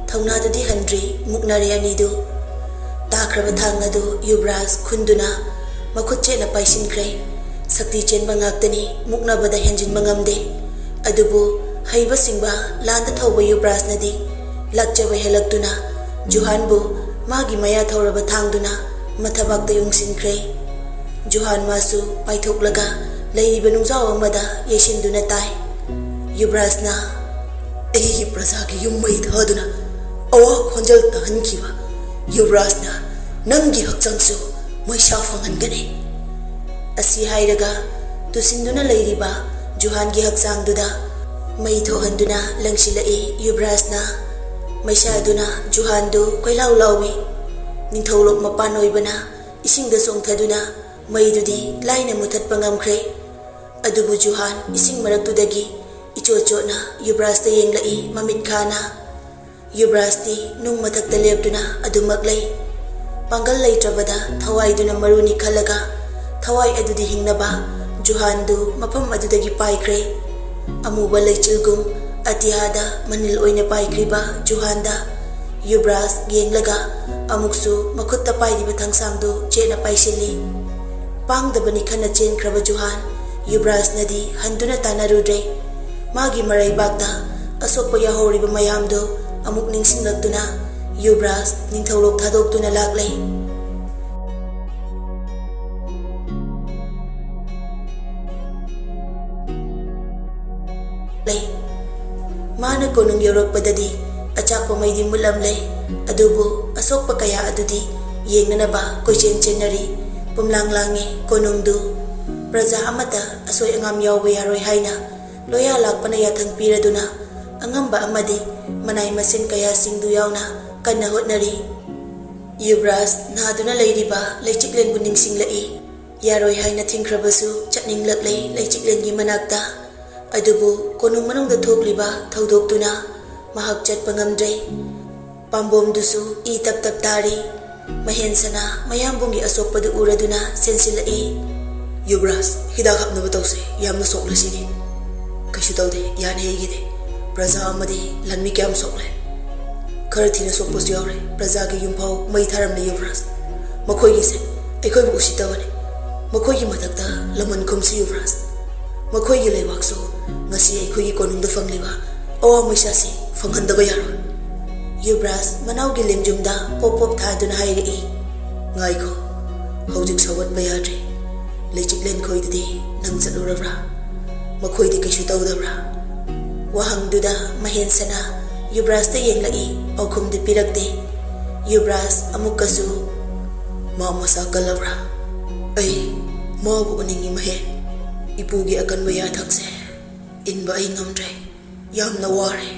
ꯊꯧꯅꯥꯗꯨꯗꯤ ꯍꯟꯗ꯭ꯔꯤ꯫ ꯃꯨꯛꯅꯔꯦ ꯑꯅꯤꯗꯨ꯫ ꯇꯥꯈ꯭ꯔꯕ ꯊꯥꯡ ꯑꯗꯨ ꯌꯨꯕ꯭ꯔꯥꯖ ꯈꯨꯟꯗꯨꯅ ꯃꯈꯨꯠ ꯆꯦꯠꯅ ꯄꯥꯏꯁꯤꯟꯈ꯭ꯔꯦ꯫ ꯁꯛꯇꯤ ꯆꯦꯟꯕ ꯉꯥꯛꯇꯅꯤ ꯃꯨꯛꯅꯕꯗ ꯍꯦꯟꯖꯤꯟꯕ ꯉꯝꯗꯦ꯫ ꯑꯗꯨꯕꯨ ꯍꯩꯕ ꯁꯤꯡꯕ ꯂꯥꯟꯗ ꯊꯧꯕ ꯌꯨꯕ꯭ꯔꯥꯖꯅꯗꯤ ꯂꯥꯛꯆꯕ ꯍꯦꯜꯂꯛꯇꯨꯅ ꯖꯨꯍꯥꯟꯕꯨ ꯃꯥꯒꯤ ꯃꯌꯥ ꯊꯧꯔꯕ ꯊꯥꯡꯗꯨꯅ ꯃꯊꯕꯥꯛꯇ ꯌꯨꯡꯁꯤꯟꯈ꯭ꯔꯦ꯫ ꯖꯨꯍꯥꯟ ꯃꯥꯁꯨ ꯄꯥꯏꯊꯣꯛꯂꯒ ꯂꯩꯔꯤꯕ ꯅꯨꯡꯖꯥꯎ ꯑꯃꯗ ꯌꯩꯁꯤꯟꯗꯨꯅ ꯇꯥꯏ꯫ ꯌꯨꯕ꯭ꯔꯥꯖꯅ ꯑꯩꯒꯤ ꯄ꯭ꯔꯖꯥꯒꯤ ꯌꯨꯝ ꯃꯩ ꯊꯥꯗꯨꯅ ꯑꯋꯥ ꯈꯣꯟꯖꯦꯜ ꯇꯥꯍꯟꯈꯤꯕ ꯌꯨꯕ꯭ꯔꯥꯖꯅ ꯅꯪꯒꯤ ꯍꯛꯆꯥꯡꯁꯨ ꯃꯩꯁꯥ ꯐꯪꯍꯟꯒꯅꯤ꯫ ꯑꯁꯤ ꯍꯥꯏꯔꯒ ꯇꯨꯁꯤꯟꯗꯨꯅ ꯂꯩꯔꯤꯕ ꯖꯨꯍꯥꯟꯒꯤ ꯍꯛꯆꯥꯡꯗꯨꯗ ꯃꯩ ꯊꯣꯛꯍꯟꯗꯨꯅ ꯂꯪꯁꯤꯜꯂꯛꯏ ꯌꯨꯕ꯭ꯔꯥꯖꯅ꯫ ꯃꯩꯁꯥꯗꯨꯅ ꯖꯨꯍꯥꯟꯗꯨ ꯀꯣꯏꯂꯥꯎ ꯂꯥꯎꯏ꯫ ꯅꯤꯡꯊꯧꯂꯣꯛ ꯃꯄꯥꯟ ꯑꯣꯏꯕꯅ ꯏꯁꯤꯡꯗ ꯆꯣꯡꯊꯗꯨꯅ ꯃꯩꯗꯨꯗꯤ ꯂꯥꯏꯅ ꯃꯨꯊꯠꯄ ꯉꯝꯈ꯭ꯔꯦ꯫ ꯑꯗꯨꯕꯨ ꯖꯨꯍꯥꯟ ꯏꯁꯤꯡ ꯃꯔꯛꯇꯨꯗꯒꯤ ꯏꯆꯣꯠ ꯆꯣꯠꯅ ꯌꯨꯕ꯭ꯔꯥꯖꯇ ꯌꯦꯡꯂꯛꯏ ꯃꯃꯤꯠ ꯈꯥꯅ꯫ ꯌꯨꯕ꯭ꯔꯥꯖꯇꯤ ꯅꯨꯡ ꯃꯊꯛꯇ ꯂꯦꯞꯇꯨꯅ ꯑꯗꯨꯃꯛ ꯂꯩ꯫ ꯄꯥꯡꯒꯜ ꯂꯩꯇ꯭ꯔꯕꯗ ꯊꯋꯥꯏꯗꯨꯅ ꯃꯔꯨꯅꯤ ꯈꯜꯂꯒ ꯊꯋꯥꯏ ꯑꯗꯨꯗꯤ ꯍꯤꯡꯅꯕ ꯖꯨꯍꯥꯟꯗꯨ ꯃꯐꯝ ꯑꯗꯨꯗꯒꯤ ꯄꯥꯏꯈ꯭ꯔꯦ꯫ ꯑꯃꯨꯕ ꯂꯩꯆꯤꯜꯒꯨꯝ ꯑꯇꯤꯌꯥꯗ ꯃꯅꯤꯜ ꯑꯣꯏꯅ ꯄꯥꯏꯈ꯭ꯔꯤꯕ ꯖꯨꯍꯥꯟꯗ ꯌꯨꯕ꯭ꯔꯥꯖ ꯌꯦꯡꯂꯒ ꯑꯃꯨꯛꯁꯨ ꯃꯈꯨꯠꯇ ꯄꯥꯏꯔꯤꯕ ꯊꯥꯡꯁꯥꯡꯗꯨ ꯆꯦꯠꯅ ꯄꯥꯏꯁꯤꯜꯂꯤ꯫ ꯄꯥꯡꯗꯕꯅꯤ ꯈꯟꯅ ꯆꯦꯟꯈ꯭ꯔꯕ ꯖꯨꯍꯥꯟ ꯌꯨꯕ꯭ꯔꯥꯖꯅꯗꯤ ꯍꯟꯗꯨꯅ ꯇꯥꯟꯅꯔꯨꯗ꯭ꯔꯦ꯫ ꯃꯥꯒꯤ ꯃꯔꯩꯕꯥꯛꯇ ꯑꯁꯣꯛꯄ ꯌꯥꯎꯍꯧꯔꯤꯕ ꯃꯌꯥꯝꯗꯨ ꯑꯃꯨꯛ ꯅꯤꯡꯁꯤꯡꯂꯛꯇꯨꯅ ꯌꯨꯕ꯭ꯔꯥꯖ ꯅꯤꯡꯊꯧꯂꯣꯛ ꯊꯥꯗꯣꯛꯇꯨꯅ ꯂꯥꯛꯂꯦ꯫ ꯂꯩ꯫ ꯃꯥꯅ ꯀꯣꯅꯨꯡ ꯌꯧꯔꯛꯄꯗꯗꯤ ꯑꯆꯥꯛꯄ ꯃꯩꯗꯤ ꯃꯨꯠꯂꯝꯂꯦ꯫ ꯑꯗꯨꯕꯨ ꯑꯁꯣꯛꯄ ꯀꯌꯥ ꯑꯗꯨꯗꯤ ꯌꯦꯡꯅꯅꯕ ꯀꯣꯏꯆꯦꯟ ꯆꯦꯟꯅꯔꯤ꯫ ꯄꯨꯝꯂꯥꯡ ꯂꯥꯡꯉꯤ ꯀꯣꯅꯨꯡꯗꯨ꯫ ꯄ꯭ꯔꯖꯥ ꯑꯃꯠꯇ ꯑꯁꯣꯏ ꯑꯉꯥꯝ ꯌꯥꯎꯕ ꯌꯥꯔꯣꯏ ꯍꯥꯏꯅ ꯂꯣꯌꯥ ꯂꯥꯛꯄꯅ ꯌꯥꯊꯪ ꯄꯤꯔꯗꯨꯅ ꯑꯉꯝꯕ ꯑꯃꯗꯤ ꯃꯅꯥꯏ ꯃꯁꯤꯡ ꯀꯌꯥꯁꯤꯡꯗꯨ ꯌꯥꯎꯅ ꯀꯟꯅ ꯍꯣꯠꯅꯔꯤ꯫ ꯌꯨꯕ꯭ꯔꯥꯖ ꯅꯥꯗꯨꯅ ꯂꯩꯔꯤꯕ ꯂꯩꯆꯤꯛꯂꯦꯟꯕꯨ ꯅꯤꯡꯁꯤꯡꯂꯛꯏ꯫ ꯌꯥꯔꯣꯏ ꯍꯥꯏꯅ ꯊꯤꯡꯈ꯭ꯔꯕꯁꯨ ꯆꯠꯅꯤꯡꯂꯛꯂꯦ ꯂꯩꯆꯤꯛꯂꯦꯟꯒꯤ ꯃꯅꯥꯛꯇ꯫ ꯑꯗꯨꯕꯨ ꯀꯣꯅꯨꯡ ꯃꯅꯨꯡꯗ ꯊꯣꯛꯂꯤꯕ ꯊꯧꯗꯣꯛꯇꯨꯅ ꯃꯍꯥꯛ ꯆꯠꯄ ꯉꯝꯗ꯭ꯔꯦ꯫ ꯄꯥꯝꯕꯣꯝꯗꯨꯁꯨ ꯏ ꯇꯞ ꯇꯞ ꯇꯥꯔꯤ꯫ ꯃꯍꯦꯟꯁꯅꯥ ꯃꯌꯥꯝꯕꯨꯡꯒꯤ ꯑꯁꯣꯛꯄꯗꯨ ꯎꯔꯗꯨꯅ ꯆꯦꯟꯁꯤꯜꯂꯛꯏ꯫ "ꯌꯨꯕꯔꯥꯖ, ꯍꯤꯗꯥꯛ ꯍꯥꯞꯅꯕ ꯇꯧꯁꯦ, ꯌꯥꯝꯅ ꯁꯣꯛꯂꯁꯤꯅꯤ꯫" "ꯀꯩꯁꯨ ꯇꯧꯗꯦ, ꯌꯥꯅꯤ ꯑꯩꯒꯤꯗꯤ꯫ ꯄ꯭ꯔꯖꯥ ꯑꯃꯗꯤ ꯂꯥꯟꯃꯤ ꯀꯌꯥꯝ ꯁꯣꯛꯂꯦ?" "ꯈꯔ ꯊꯤꯅ ꯁꯣꯛꯄꯁꯨ ꯌꯥꯎꯔꯦ꯫ ꯄ꯭ꯔꯖꯥꯒꯤ ꯌꯨꯝꯐꯥꯎ ꯃꯩ ꯊꯥꯔꯝꯂꯦ ꯌꯨꯕꯔꯥꯖ꯫ ꯃꯈꯣꯏꯒꯤꯁꯦ ꯑꯩꯈꯣꯏꯕꯨ ꯎꯁꯤꯠꯇꯕꯅꯤ꯫ ꯃꯈꯣꯏꯒꯤ ꯃꯊꯛꯇ ꯂꯃꯟ ꯈꯨꯝꯁꯤ ꯌꯨꯕꯔꯥꯖ꯫ ꯃꯈꯣꯏꯒꯤ ꯂꯩꯕꯥꯛꯁꯨ ꯉꯁꯤ ꯑꯩꯈꯣꯏꯒꯤ ꯀꯣꯅꯨꯡꯗ ꯐꯪꯂꯤꯕ ꯑꯋꯥ ꯃꯩꯁꯥꯁꯤ ꯐꯪꯍꯟꯗꯕ ꯌꯥꯔꯣꯏ꯫" ꯌꯨꯕꯔꯥꯖ ꯃꯅꯥꯎꯒꯤ ꯂꯦꯡꯖꯨꯝꯗ ꯄꯣꯞ ꯄꯣꯞ ꯊꯥꯗꯨꯅ ꯍꯥꯏꯔꯛꯏ꯫ "ꯉꯥꯏꯈꯣ, ꯍꯧꯖꯤꯛ ꯁꯧꯒꯠꯄ ꯌꯥꯗ꯭ꯔꯤ꯫ ꯂꯩꯆꯤꯛꯂꯦꯟ ꯈꯣꯏꯗꯗꯤ ꯅꯪ ꯆꯠꯂꯨꯔꯕ꯭ꯔꯥ? ꯃꯈꯣꯏꯗꯤ ꯀꯩꯁꯨ ꯇꯧꯗꯕ꯭ꯔꯥ?" ꯋꯥꯍꯪꯗꯨꯗ ꯃꯍꯦꯟꯁꯅꯥ ꯌꯨꯕꯔꯥꯖꯇ ꯌꯦꯡꯂꯛꯏ, ꯄꯥꯎꯈꯨꯝꯗꯤ ꯄꯤꯔꯛꯇꯦ꯫ ꯌꯨꯕꯔꯥꯖ ꯑꯃꯨꯛꯀꯁꯨ, "ꯃꯥ ꯃꯁꯥ ꯀꯜꯂꯕ꯭ꯔꯥ? ꯑꯩ ꯃꯥꯕꯨ ꯎꯅꯤꯡꯉꯤ ꯃꯍꯦꯟ꯫ ꯏꯄꯨꯒꯤ ꯑꯀꯟꯕ ꯌꯥꯊꯪꯁꯦ ꯏꯟꯕ ꯑꯩ ꯉꯝꯗ꯭ꯔꯦ꯫ ꯌꯥꯝꯅ ꯋꯥꯔꯦ꯫"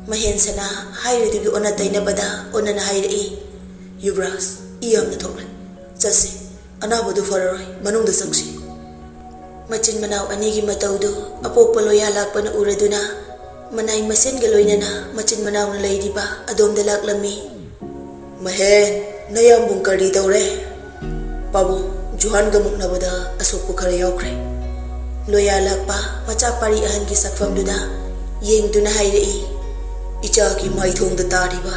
ꯃꯍꯦꯟꯁꯅꯥ ꯍꯥꯏꯔꯤꯗꯨꯒꯤ ꯑꯣꯟꯅ ꯇꯩꯅꯕꯗ ꯑꯣꯟꯅꯅ ꯍꯥꯏꯔꯛꯏ, "ꯌꯨꯕꯔꯥꯖ, ꯏ ꯌꯥꯝꯅ ꯊꯣꯛꯂꯦ꯫ ꯆꯠꯁꯤ, ꯑꯅꯥꯕꯗꯨ ꯐꯔꯔꯣꯏ, ꯃꯅꯨꯡꯗ ꯆꯪꯁꯤ꯫" ꯃꯆꯤꯟ ꯃꯅꯥꯎ ꯑꯅꯤꯒꯤ ꯃꯇꯧꯗꯨ ꯑꯄꯣꯛꯄ ꯂꯣꯌꯥ ꯂꯥꯛꯄꯅ ꯎꯔꯗꯨꯅ ꯃꯅꯥꯏ ꯃꯁꯦꯟꯒ ꯂꯣꯏꯅꯅ ꯃꯆꯤꯟ ꯃꯅꯥꯎꯅ ꯂꯩꯔꯤꯕ ꯑꯗꯣꯝꯗ ꯂꯥꯛꯂꯝꯃꯤ꯫ "ꯃꯍꯦꯟ, ꯅꯌꯥꯝꯕꯨꯡ ꯀꯔꯤ ꯇꯧꯔꯦ?" "ꯄꯥꯕꯨꯡ, ꯖꯨꯍꯥꯟꯒ ꯃꯨꯛꯅꯕꯗ ꯑꯁꯣꯛꯄ ꯈꯔ ꯌꯥꯎꯈ꯭ꯔꯦ꯫" ꯂꯣꯌꯥ ꯂꯥꯛꯄ ꯃꯆꯥ ꯄꯥꯔꯤ ꯑꯍꯟꯒꯤ ꯁꯛꯐꯝꯗꯨꯗ ꯌꯦꯡꯗꯨꯅ ꯍꯥꯏꯔꯛꯏ, "ꯏꯆꯥꯒꯤ ꯃꯥꯏꯊꯣꯡꯗ ꯇꯥꯔꯤꯕ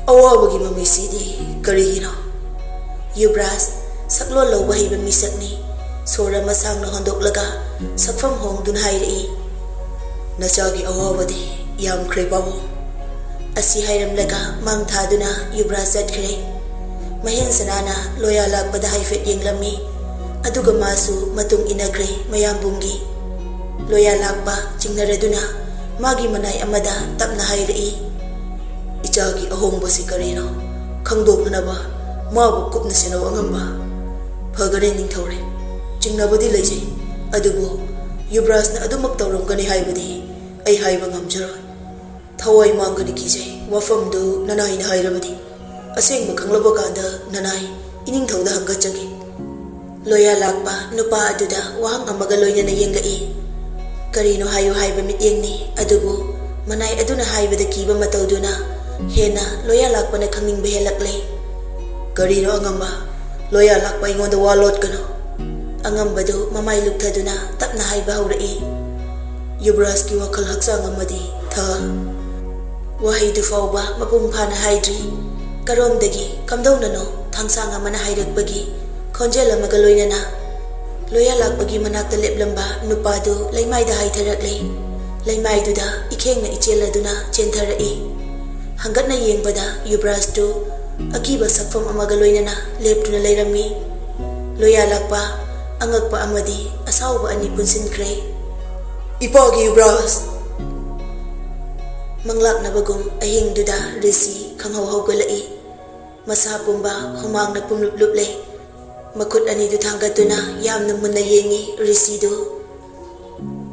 ꯑꯋꯥꯕꯒꯤ ꯃꯃꯤꯁꯤꯗꯤ ꯀꯔꯤꯒꯤꯅꯣ?" ꯌꯨꯕꯔꯥꯖ ꯁꯛꯂꯣꯟ ꯂꯧꯕ ꯍꯩꯕ ꯃꯤꯁꯛꯅꯤ꯫ ꯁꯣꯔ ꯑꯃ ꯁꯥꯡꯅ ꯍꯣꯟꯗꯣꯛꯂꯒ ꯁꯛꯐꯝ ꯍꯣꯡꯗꯨꯅ ꯍꯥꯏꯔꯛꯏ, "ꯅꯆꯥꯒꯤ ꯑꯋꯥꯕꯗꯤ ꯌꯥꯝꯈ꯭ꯔꯦ ꯄꯥꯕꯨꯡ꯫" ꯑꯁꯤ ꯍꯥꯏꯔꯝꯂꯒ ꯃꯥꯡ ꯊꯥꯗꯨꯅ ꯌꯨꯕꯔꯥꯖ ꯆꯠꯈ꯭ꯔꯦ꯫ ꯃꯍꯦꯟ ꯁꯅꯥꯅ ꯂꯣꯌꯥ ꯂꯥꯛꯄꯗ ꯍꯥꯏꯐꯦꯠ ꯌꯦꯡꯂꯝꯃꯤ, ꯑꯗꯨꯒ ꯃꯥꯁꯨ ꯃꯇꯨꯡ ꯏꯟꯅꯈ꯭ꯔꯦ ꯃꯌꯥꯝꯕꯨꯡꯒꯤ꯫ ꯂꯣꯌꯥ ꯂꯥꯛꯄ ꯆꯤꯡꯅꯔꯗꯨꯅ ꯃꯥꯒꯤ ꯃꯅꯥꯏ ꯑꯃꯗ ꯇꯞꯅ ꯍꯥꯏꯔꯛꯏ, "ꯏꯆꯥꯒꯤ ꯑꯍꯣꯡꯕꯁꯤ ꯀꯔꯤꯅꯣ? ꯈꯪꯗꯣꯛꯅꯅꯕ ꯃꯥꯕꯨ ꯀꯨꯞꯅ ꯁꯦꯟꯅꯧ ꯑꯉꯝꯕ꯫" "ꯐꯒꯅꯤ ꯅꯤꯡꯊꯧꯔꯦꯜ, ꯆꯤꯡꯅꯕꯗꯤ ꯂꯩꯖꯩ, ꯑꯗꯨꯕꯨ ꯌꯨꯕꯔꯥꯖꯅ ꯑꯗꯨꯃꯛ ꯇꯧꯔꯝꯒꯅꯤ ꯍꯥꯏꯕꯗꯤ ꯑꯩ ꯍꯥꯏꯕ ꯉꯝꯖꯔꯣꯏ꯫ ꯊꯋꯥꯏ ꯃꯥꯡꯒꯅꯤ ꯀꯤꯖꯩ꯫ ꯋꯥꯐꯝꯗꯨ ꯅꯅꯥꯏꯅ ꯍꯥꯏꯔꯕꯗꯤ ꯑꯁꯦꯡꯕ ꯈꯪꯂꯕ ꯀꯥꯟꯗ ꯅꯅꯥꯏ ꯏꯅꯤꯡꯊꯧꯗ ꯍꯪꯒꯠꯆꯒꯦ꯫" ꯂꯣꯌꯥ ꯂꯥꯛꯄ ꯅꯨꯄꯥ ꯑꯗꯨꯗ ꯋꯥꯍꯪ ꯑꯃꯒ ꯂꯣꯏꯅꯅ ꯌꯦꯡꯂꯛꯏ꯫ ꯀꯔꯤꯅꯣ ꯍꯥꯏꯌꯨ ꯍꯥꯏꯕ ꯃꯤꯠꯌꯦꯡꯅꯤ, ꯑꯗꯨꯕꯨ ꯃꯅꯥꯏ ꯑꯗꯨꯅ ꯍꯥꯏꯕꯗ ꯀꯤꯕ ꯃꯇꯧꯗꯨꯅ ꯍꯦꯟꯅ ꯂꯣꯌꯥ ꯂꯥꯛꯄꯅ ꯈꯪꯅꯤꯡꯕ ꯍꯦꯜꯂꯛꯂꯦ꯫ "ꯀꯔꯤꯅꯣ ꯑꯉꯝꯕ?" "ꯂꯣꯌꯥ ꯂꯥꯛꯄ, ꯑꯩꯉꯣꯟꯗ ꯋꯥ ꯂꯣꯠꯀꯅꯨ!" ꯑꯉꯝꯕꯗꯨ ꯃꯃꯥꯏ ꯂꯨꯞꯊꯗꯨꯅ ꯇꯞꯅ ꯍꯥꯏꯕ ꯍꯧꯔꯛꯏ꯫ "ꯌꯨꯕꯔꯥꯖꯀꯤ ꯋꯥꯈꯜ ꯍꯛꯆꯥꯡ ꯑꯃꯗꯤ ꯊ-" ꯋꯥꯍꯩꯗꯨ ꯐꯥꯎꯕ ꯃꯄꯨꯡ ꯐꯥꯅ ꯍꯥꯏꯗ꯭ꯔꯤ꯫ ꯀꯔꯣꯝꯗꯒꯤ ꯀꯝꯗꯧꯅꯅꯣ ꯊꯥꯡꯁꯥꯡ ꯑꯃꯅ ꯍꯥꯏꯔꯛꯄꯒꯤ ꯈꯣꯟꯖꯦꯜ ꯑꯃꯒ ꯂꯣꯏꯅꯅ ꯂꯣꯌꯥ ꯂꯥꯛꯄꯒꯤ ꯃꯅꯥꯛꯇ ꯂꯦꯞꯂꯝꯕ ꯅꯨꯄꯥꯗꯨ ꯂꯩꯃꯥꯏꯗ ꯍꯥꯏꯊꯔꯛꯂꯦ꯫ ꯂꯩꯃꯥꯏꯗꯨꯗ ꯏꯈꯦꯡꯅ ꯏꯆꯦꯜꯂꯗꯨꯅ ꯆꯦꯟꯊꯔꯛꯏ꯫ ꯍꯪꯒꯠꯅ ꯌꯦꯡꯕꯗ ꯌꯨꯕꯔꯥꯖꯇꯨ ꯑꯀꯤꯕ ꯁꯛꯐꯝ ꯑꯃꯒ ꯂꯣꯏꯅꯅ ꯂꯦꯞꯇꯨꯅ ꯂꯩꯔꯝꯃꯤ꯫ ꯂꯣꯌꯥ ꯂꯥꯛꯄ, ꯑꯉꯛꯄ ꯑꯃꯗꯤ ꯑꯁꯥꯎꯕ ꯑꯅꯤ ꯄꯨꯟꯁꯤꯟꯈ꯭ꯔꯦ꯫ "ꯏꯄꯥꯒꯤ ꯌꯨꯕꯔꯥꯖ!" ꯃꯪꯂꯥꯛꯅꯕꯒꯨꯝ ꯑꯍꯤꯡꯗꯨꯗ ꯔꯤꯁꯤ ꯈꯪꯍꯧ ꯍꯧꯒꯠꯂꯛꯏ꯫ ꯃꯁꯥ ꯄꯨꯝꯕ ꯍꯨꯃꯥꯡꯅ ꯄꯨꯝꯂꯨꯞ ꯂꯨꯞꯂꯦ꯫ ꯃꯈꯨꯠ ꯑꯅꯤꯗꯨ ꯊꯥꯡꯒꯠꯇꯨꯅ ꯌꯥꯝꯅ ꯃꯨꯟꯅ ꯌꯦꯡꯉꯤ ꯔꯤꯁꯤꯗꯨ꯫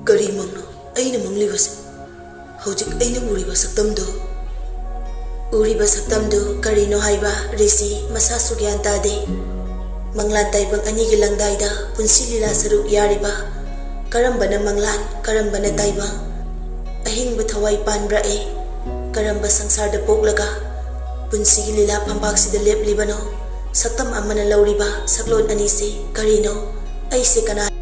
"ꯀꯔꯤ ꯃꯪꯅꯣ ꯑꯩꯅ ꯃꯪꯂꯤꯕꯁꯦ? ꯍꯧꯖꯤꯛ ꯑꯩꯅ ꯎꯔꯤꯕ ꯁꯛꯇꯝꯗꯨ?" ꯎꯔꯤꯕ ꯁꯛꯇꯝꯗꯨ ꯀꯔꯤꯅꯣ ꯍꯥꯏꯕ ꯔꯤꯁꯤ ꯃꯁꯥꯁꯨ ꯒ꯭ꯌꯥꯟ ꯇꯥꯗꯦ꯫ ꯃꯪꯂꯥꯟ ꯇꯥꯏꯕꯪ ꯑꯅꯤꯒꯤ ꯂꯪꯗꯥꯏꯗ ꯄꯨꯟꯁꯤ ꯂꯤꯂꯥ ꯁꯔꯨꯛ ꯌꯥꯔꯤꯕ, ꯀꯔꯝꯕꯅ ꯃꯪꯂꯥꯟ, ꯀꯔꯝꯕꯅ ꯇꯥꯏꯕꯪ? ꯑꯍꯤꯡꯕ ꯊꯋꯥꯏ ꯄꯥꯟꯕ꯭ꯔꯥ ꯑꯦ? ꯀꯔꯝꯕ ꯁꯪꯁꯥꯔꯗ ꯄꯣꯛꯂꯒ ꯄꯨꯟꯁꯤꯒꯤ ꯂꯤꯂꯥ ꯐꯝꯄꯥꯛꯁꯤꯗ ꯂꯦꯞꯂꯤꯕꯅꯣ? ꯁꯛꯇꯝ ꯑꯃꯅ ꯂꯧꯔꯤꯕ ꯁꯛꯂꯣꯟ ꯑꯅꯤꯁꯤ ꯀꯔꯤꯅꯣ? ꯑꯩꯁꯦ ꯀꯅꯥ?